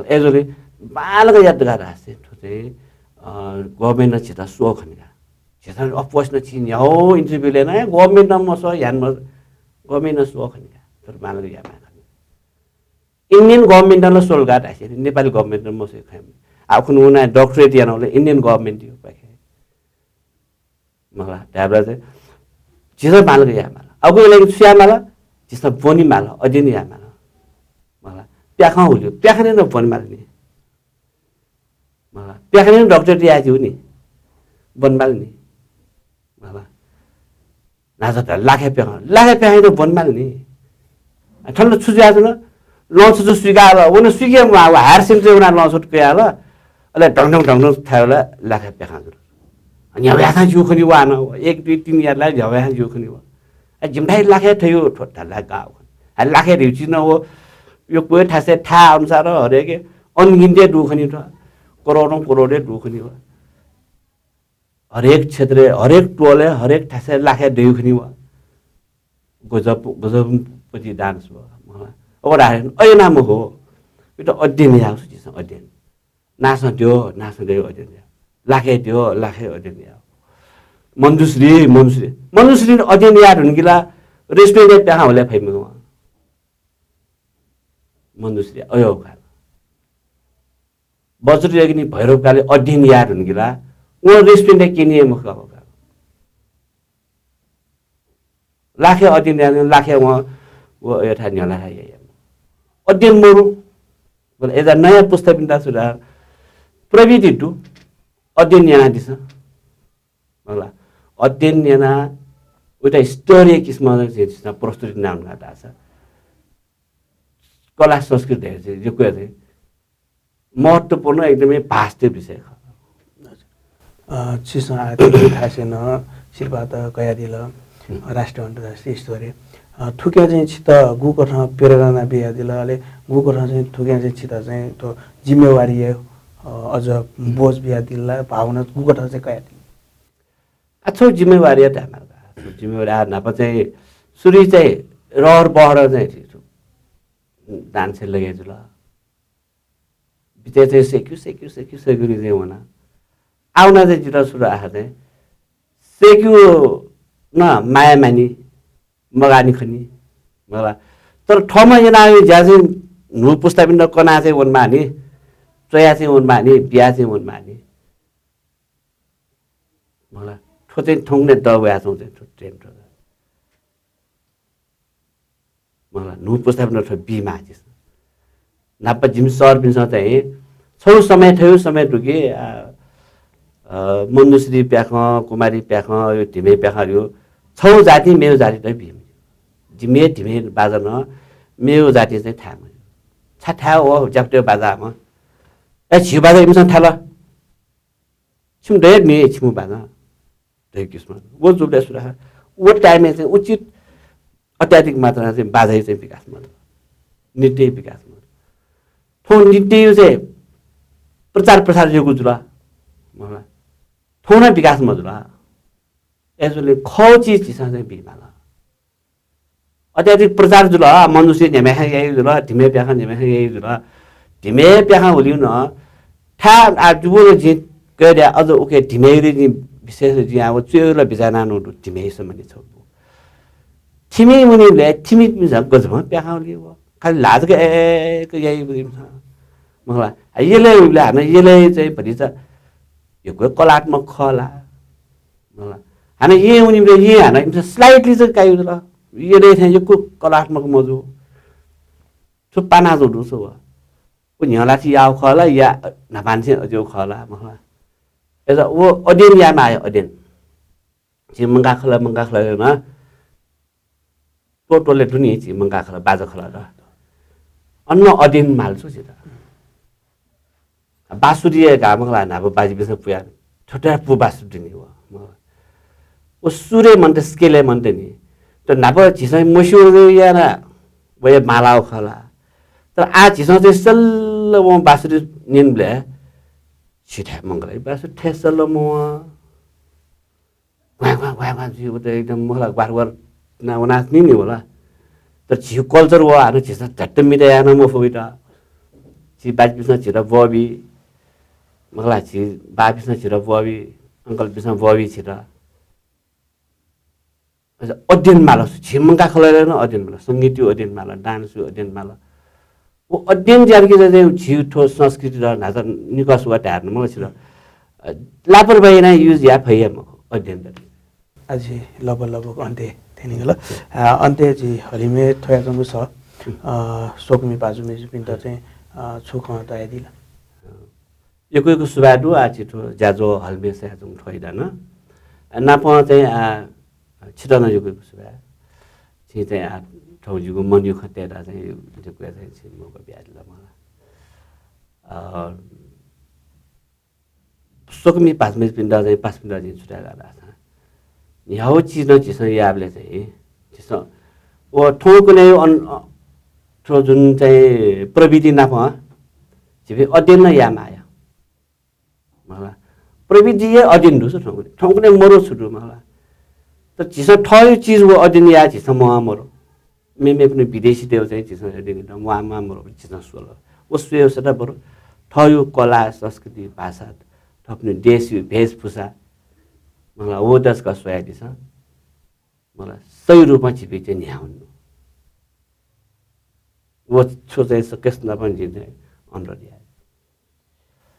अय्जूगुलिं बांलाक यात धकाः धाःसा थ्व चाहिँ, अ, government नं झीत स्वः खनी का। झीत of course नं छिं न्ह्यागु interview लय् नं government नं मस्वः, ह्यान मस्वः, government नं स्वः खनी का। तर बांलाक याये माः खनी। Indian government नं स्वल का धाःसा नेपाली government नं मस्वः खनी। आ, खुन्हु वनाः doctorate यानाबलय् Indian government-या पाखें मला, धायेबलय् चाहिँ झीसं बांलाक याये माल। अबलय् छु याये माल? झीसं ब्वने माल, अध्ययन याये माल। मला, प्याखं हुल्यु, प्याखनय् नं ब्वने माल नि। मला, प्याखनय् नं doctorate याये ज्यू नि, ब्वने माल नि। मला, न्हाचः धाल लाखे प्याखं, लाखे प्याखं नं ब्वने माल नि। आ, थन छु जुयाच्वन? लँछु जु स्वीकाः हल, व नं स्वीके म्वाः, व higher secondary वनाः लँछु कयाः हल। अले ढंढं ढंढं थाय् वल, लाखे प्याखं जुल। न्ह्यावयाथां ज्यू खनी व हानं, एक, दुई, तीन यात ला न्ह्यावयाथां ज्यू खनी व। आ, जिमिथाय् लाखे थ्यू, थ्व धाल ला गाः खनी। आ, लाखे धइगु चिज नं व, यो क्वय् थासय् थाय् अनुसार हरेक अनगिन्त्य दु खनी थ्व। करोडौं करोडय् दु खनी व। हरेक क्षेत्रय्, हरेक टोलय्, हरेक थासय् लाखे दयु खनी व। गजब, गजबपति dance व। मला। अब धाये, अय् नाम हो। इमित अध्ययन याः, सु झीसं अध्ययन। नासं द्यः, नासं द्यः अध्ययन याः। लाखे द्यः, लाखे अध्ययन याः। मञ्जुश्री, मञ्जुश्री। मञ्जुश्री अध्ययन याः धुनकिला restaurant-य् प्याखं हुले फइ मखु। मञ्जुश्री, अयो का। वज्रयागिनी भैरव काले अध्ययन याः धुनकिला, वं restaurant-य् क्यनी हे मखु का। लाखे अध्ययन याः, लाखे वं, व यथा न्ह्यला याः। अध्ययन मरु। बल, एजा नयाँ पुस्तापिन्त सुधार प्रविधि दु, अध्ययन यानादिसँ। मला, अध्ययन याना उता स्तरीय किसिमं चाहिँ झीसं प्रस्तुति याना धाःसा कला संस्कृति धयागु चाहिँ यक्व चाहिँ महत्त्वपूर्ण एकदमै vast विषय खः। अ, छिसं आः थुलि थासय् नं सिरपाः त कयादिल, अ, राष्ट्रिय अन्तर्राष्ट्रिय स्तरीय। अ, थुकिं चाहिँ छित गुकथं प्रेरणा बियादिल, अले गुकथं चाहिँ थुकिं चाहिँ छित चाहिँ थ्व जिम्मेवारी, अ, अझ बोझ बियादिल ला, भावना गुकथं चाहिँ कयादिल? आ, छौ जिम्मेवारी धायेमाल का। छौ जिम्मेवारी आ न्हापा चाहिँ सुरुइ चाहिँ रहर बहर चाहिँ dance-य् लगे जुल। बिचय् चाहिँ सेक्यु, सेक्यु, सेक्यु, सेक्यु नि चाहिँ वना। आः वना चाहिँ जितः सुरु आः चाहिँ सेक्यु न माया मानी, मगानि खनी, मला। तर थःम्हं यानागु ज्या चाहिँ न्हू पुस्तापिन्त कना चाहिँ वनेमानि, च्वया चाहिँ वनेमानि, बिया चाहिँ वनेमानि। मला, थ्व चाहिँ थौंकन्हय् दः वयाच्वंगु चाहिँ थ्व trend थ्व। मला, न्हू पुस्तापिन्त थ्व बीमाः झीसं। न्हापा जिमि सरपिन्सं चाहिँ छौ समय थयु समय दु कि, आ, अ, मञ्जुश्री प्याखं, कुमारी प्याखं, यो धिमे प्याखं यो छौ जाति मेव जाति त बीम। जिमि धिमे बाजा नं मेव जाति चाहिँ थाय् मज्यू। छाय् थाय् व ज्याकुतय् बाजा म। ए, झी बाजा इमिसं थाय् ल। छिमि दय् नि छिमु बाजा। धइगु किसिमं। व जुबलय् सुरु, व time-य् चाहिँ उचित अत्याधिक मात्रामा चाहिँ बाजाय् चाहिँ विकास मजुल। नृत्यय् विकास मजुल। थौं नृत्यय् चाहिँ प्रचार प्रसार यक्व जुल। मला। थौं नं विकास मजुल। अय्‌जूगुलिं खः चिज झीसं चाहिँ बीमाल। अत्याधिक प्रचार जुल, मञ्जुश्री न्ह्याम्हेखा याइ जुल, धिमे प्याखं न्ह्याम्हेखा याइ जुल। धिमे प्याखं हुलिं नं थाय् आ जुबुल जिं कय्‌द्या अझ उके धिमे हुलिं जिं विशेष जिं आ व च्वय् हुल बिचाः याना नं दु धिमे सम्बन्धी छौ। थिमि मुनिबलय् थिमिपिन्सं गजबं प्याखं हुलिं व। खालि ल्हाः जक एक याइ बुलिमिसं। मखला, आ, यलय् हुइबलय् हानं यलय् चाहिँ भतिचा यक्व कलात्मक खः ला। मखला, हानं येँ हुनिबलय् येँ हानं इमिसं slightly जक काइ जुल। यलय् थें यक्व कलात्मक मजू। छु पाना जू दु छु व। उ न्ह्यलाथि याव खः ला या न्हापांनिसें अज्याउ खः ला मखला। अय्‌सा व अध्ययन यायेमाः अध्ययन। झी मंकाः खलः, मंकाः खलः नं त्वःत्वलय् दुनि झी मंकाः खलः, बाजा खलः द। अन अध्ययन माल छु झीत। बाँसुरी हे गाः मखला न्हापा बाजिपिन्सं पुया थ्वथ्वया पु बाँसुरी दुनि व। मखला। व सुरय् मन्त, scale-य् मन्त नि। त न्हापा झीसं मस्यू याना वया मालाव खला। तर आ झीसं चाहिँ सल्ल वं बाँसुरी न्यनेबलय् झी थाय् मंगलय् बाँसुरी थाय् सल्ल मवं। घ्वाँ, घ्वाँ, घ्वाँ, घ्वाँ जुइ, व त एकदम मखला ग्वार ग्वार ना वनास नि नि होला। तर झी culture व हानं झीसं झट्ट मिता याना मफुइत। झी बाजिपिन्सं झीत ब्वःबी। मखला झी बापिन्सं झीत ब्वःबी, uncle-पिन्सं ब्वःबी झीत। अझ अध्ययन माल, झी मंकाः खलःया नं अध्ययन माल, संगीतयु अध्ययन माल, dance-यु अध्ययन माल। व अध्ययन ज्यारकि चाहिँ झी थ्व संस्कृति र न्हाचा निकस व धायेधुन मखु छित। अ, लापरवाही याना use याये फइ हे मखु अध्ययन त। आः झी लगभग लगभग अन्त्य थ्यनीगल। अ, अन्त्य झी हलिमय् थ्वयाच्वंगु छ। अ, स्वकुमि भाजु मय्‌जुपिन्त चाहिँ, अ, छु खँ तयादिल? यक्व यक्व सुभाय् दु, आः झी थ्व ज्याझ्वः हलिमय् सयाच्वंगु थ्व हे दन। अ, नापं चाहिँ, अ, छित नं यक्व यक्व सुभाय्। छिं चाहिँ, अ, थ्व जिगु मनयु खँ तयेत चाहिँ यक्व चाहिँ छिं मौका बियादिल मला। अ, स्वकुमि भाजु मय्‌जुपिन्त चाहिँ पासापिन्त जिं छु धाये धाःसा, न्ह्यागु चिज नं झीसं यायेबलय् चाहिँ झीसं व थौंकन्हय् अन-, अ, थ्व जुन चाहिँ प्रविधि नाप झीपिं अध्ययन नं यायेमाः या। मला। प्रविधि हे अधीन दु छ थौंकन्हय्, थौंकन्हय् मरु छु दु मला। तर झीसं थःगु चिज व अधीन याये झीसं म्वाः मरु। मेमेपिनि विदेशीतय् चाहिँ झीसं अधीन म्वाः म्वाः मरु झीसं स्वल। व स्वयेगु सदा बरु थःगु कला, संस्कृति, भाषा, थःपिनि देशगु वेशभूषा, मला, व दसक स्वयादिसँ। मला, सही रूपमा झीपिं चाहिँ न्ह्याः वने। व छु चाहिँ सकसिनं नाप जिं चाहिँ अनुरोध याये।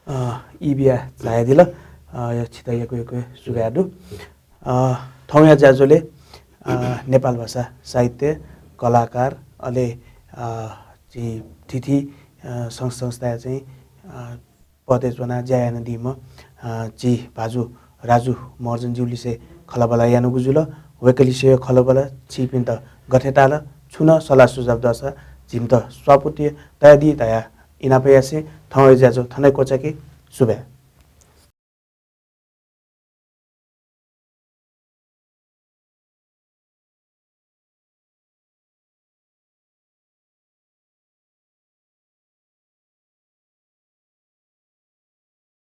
अ, ई बिया झायादिल। अ, यो छित यक्व यक्व सुभाय् दु। अ, थौंया ज्याझ्वलय्, अ, नेपाल भाषा साहित्य, कलाकार, अले, अ, झी थीथी, अ, संघ संस्थाया चाहिँ, अ, पदय् च्वनाः ज्या यानादीम्ह, अ, झी भाजु राजु महर्जनज्यूलिसे खँल्हाबल्हा यानागु जुल। वय्कःलिसे खँल्हाबल्हा छिपिन्त गथे ताल, छुं नं सल्लाह सुझाव दःसा झीत स्वापू तयादी धयाः इनाप यासें थौंया ज्याझ्वः थन हे क्वचायेके। सुभाय्।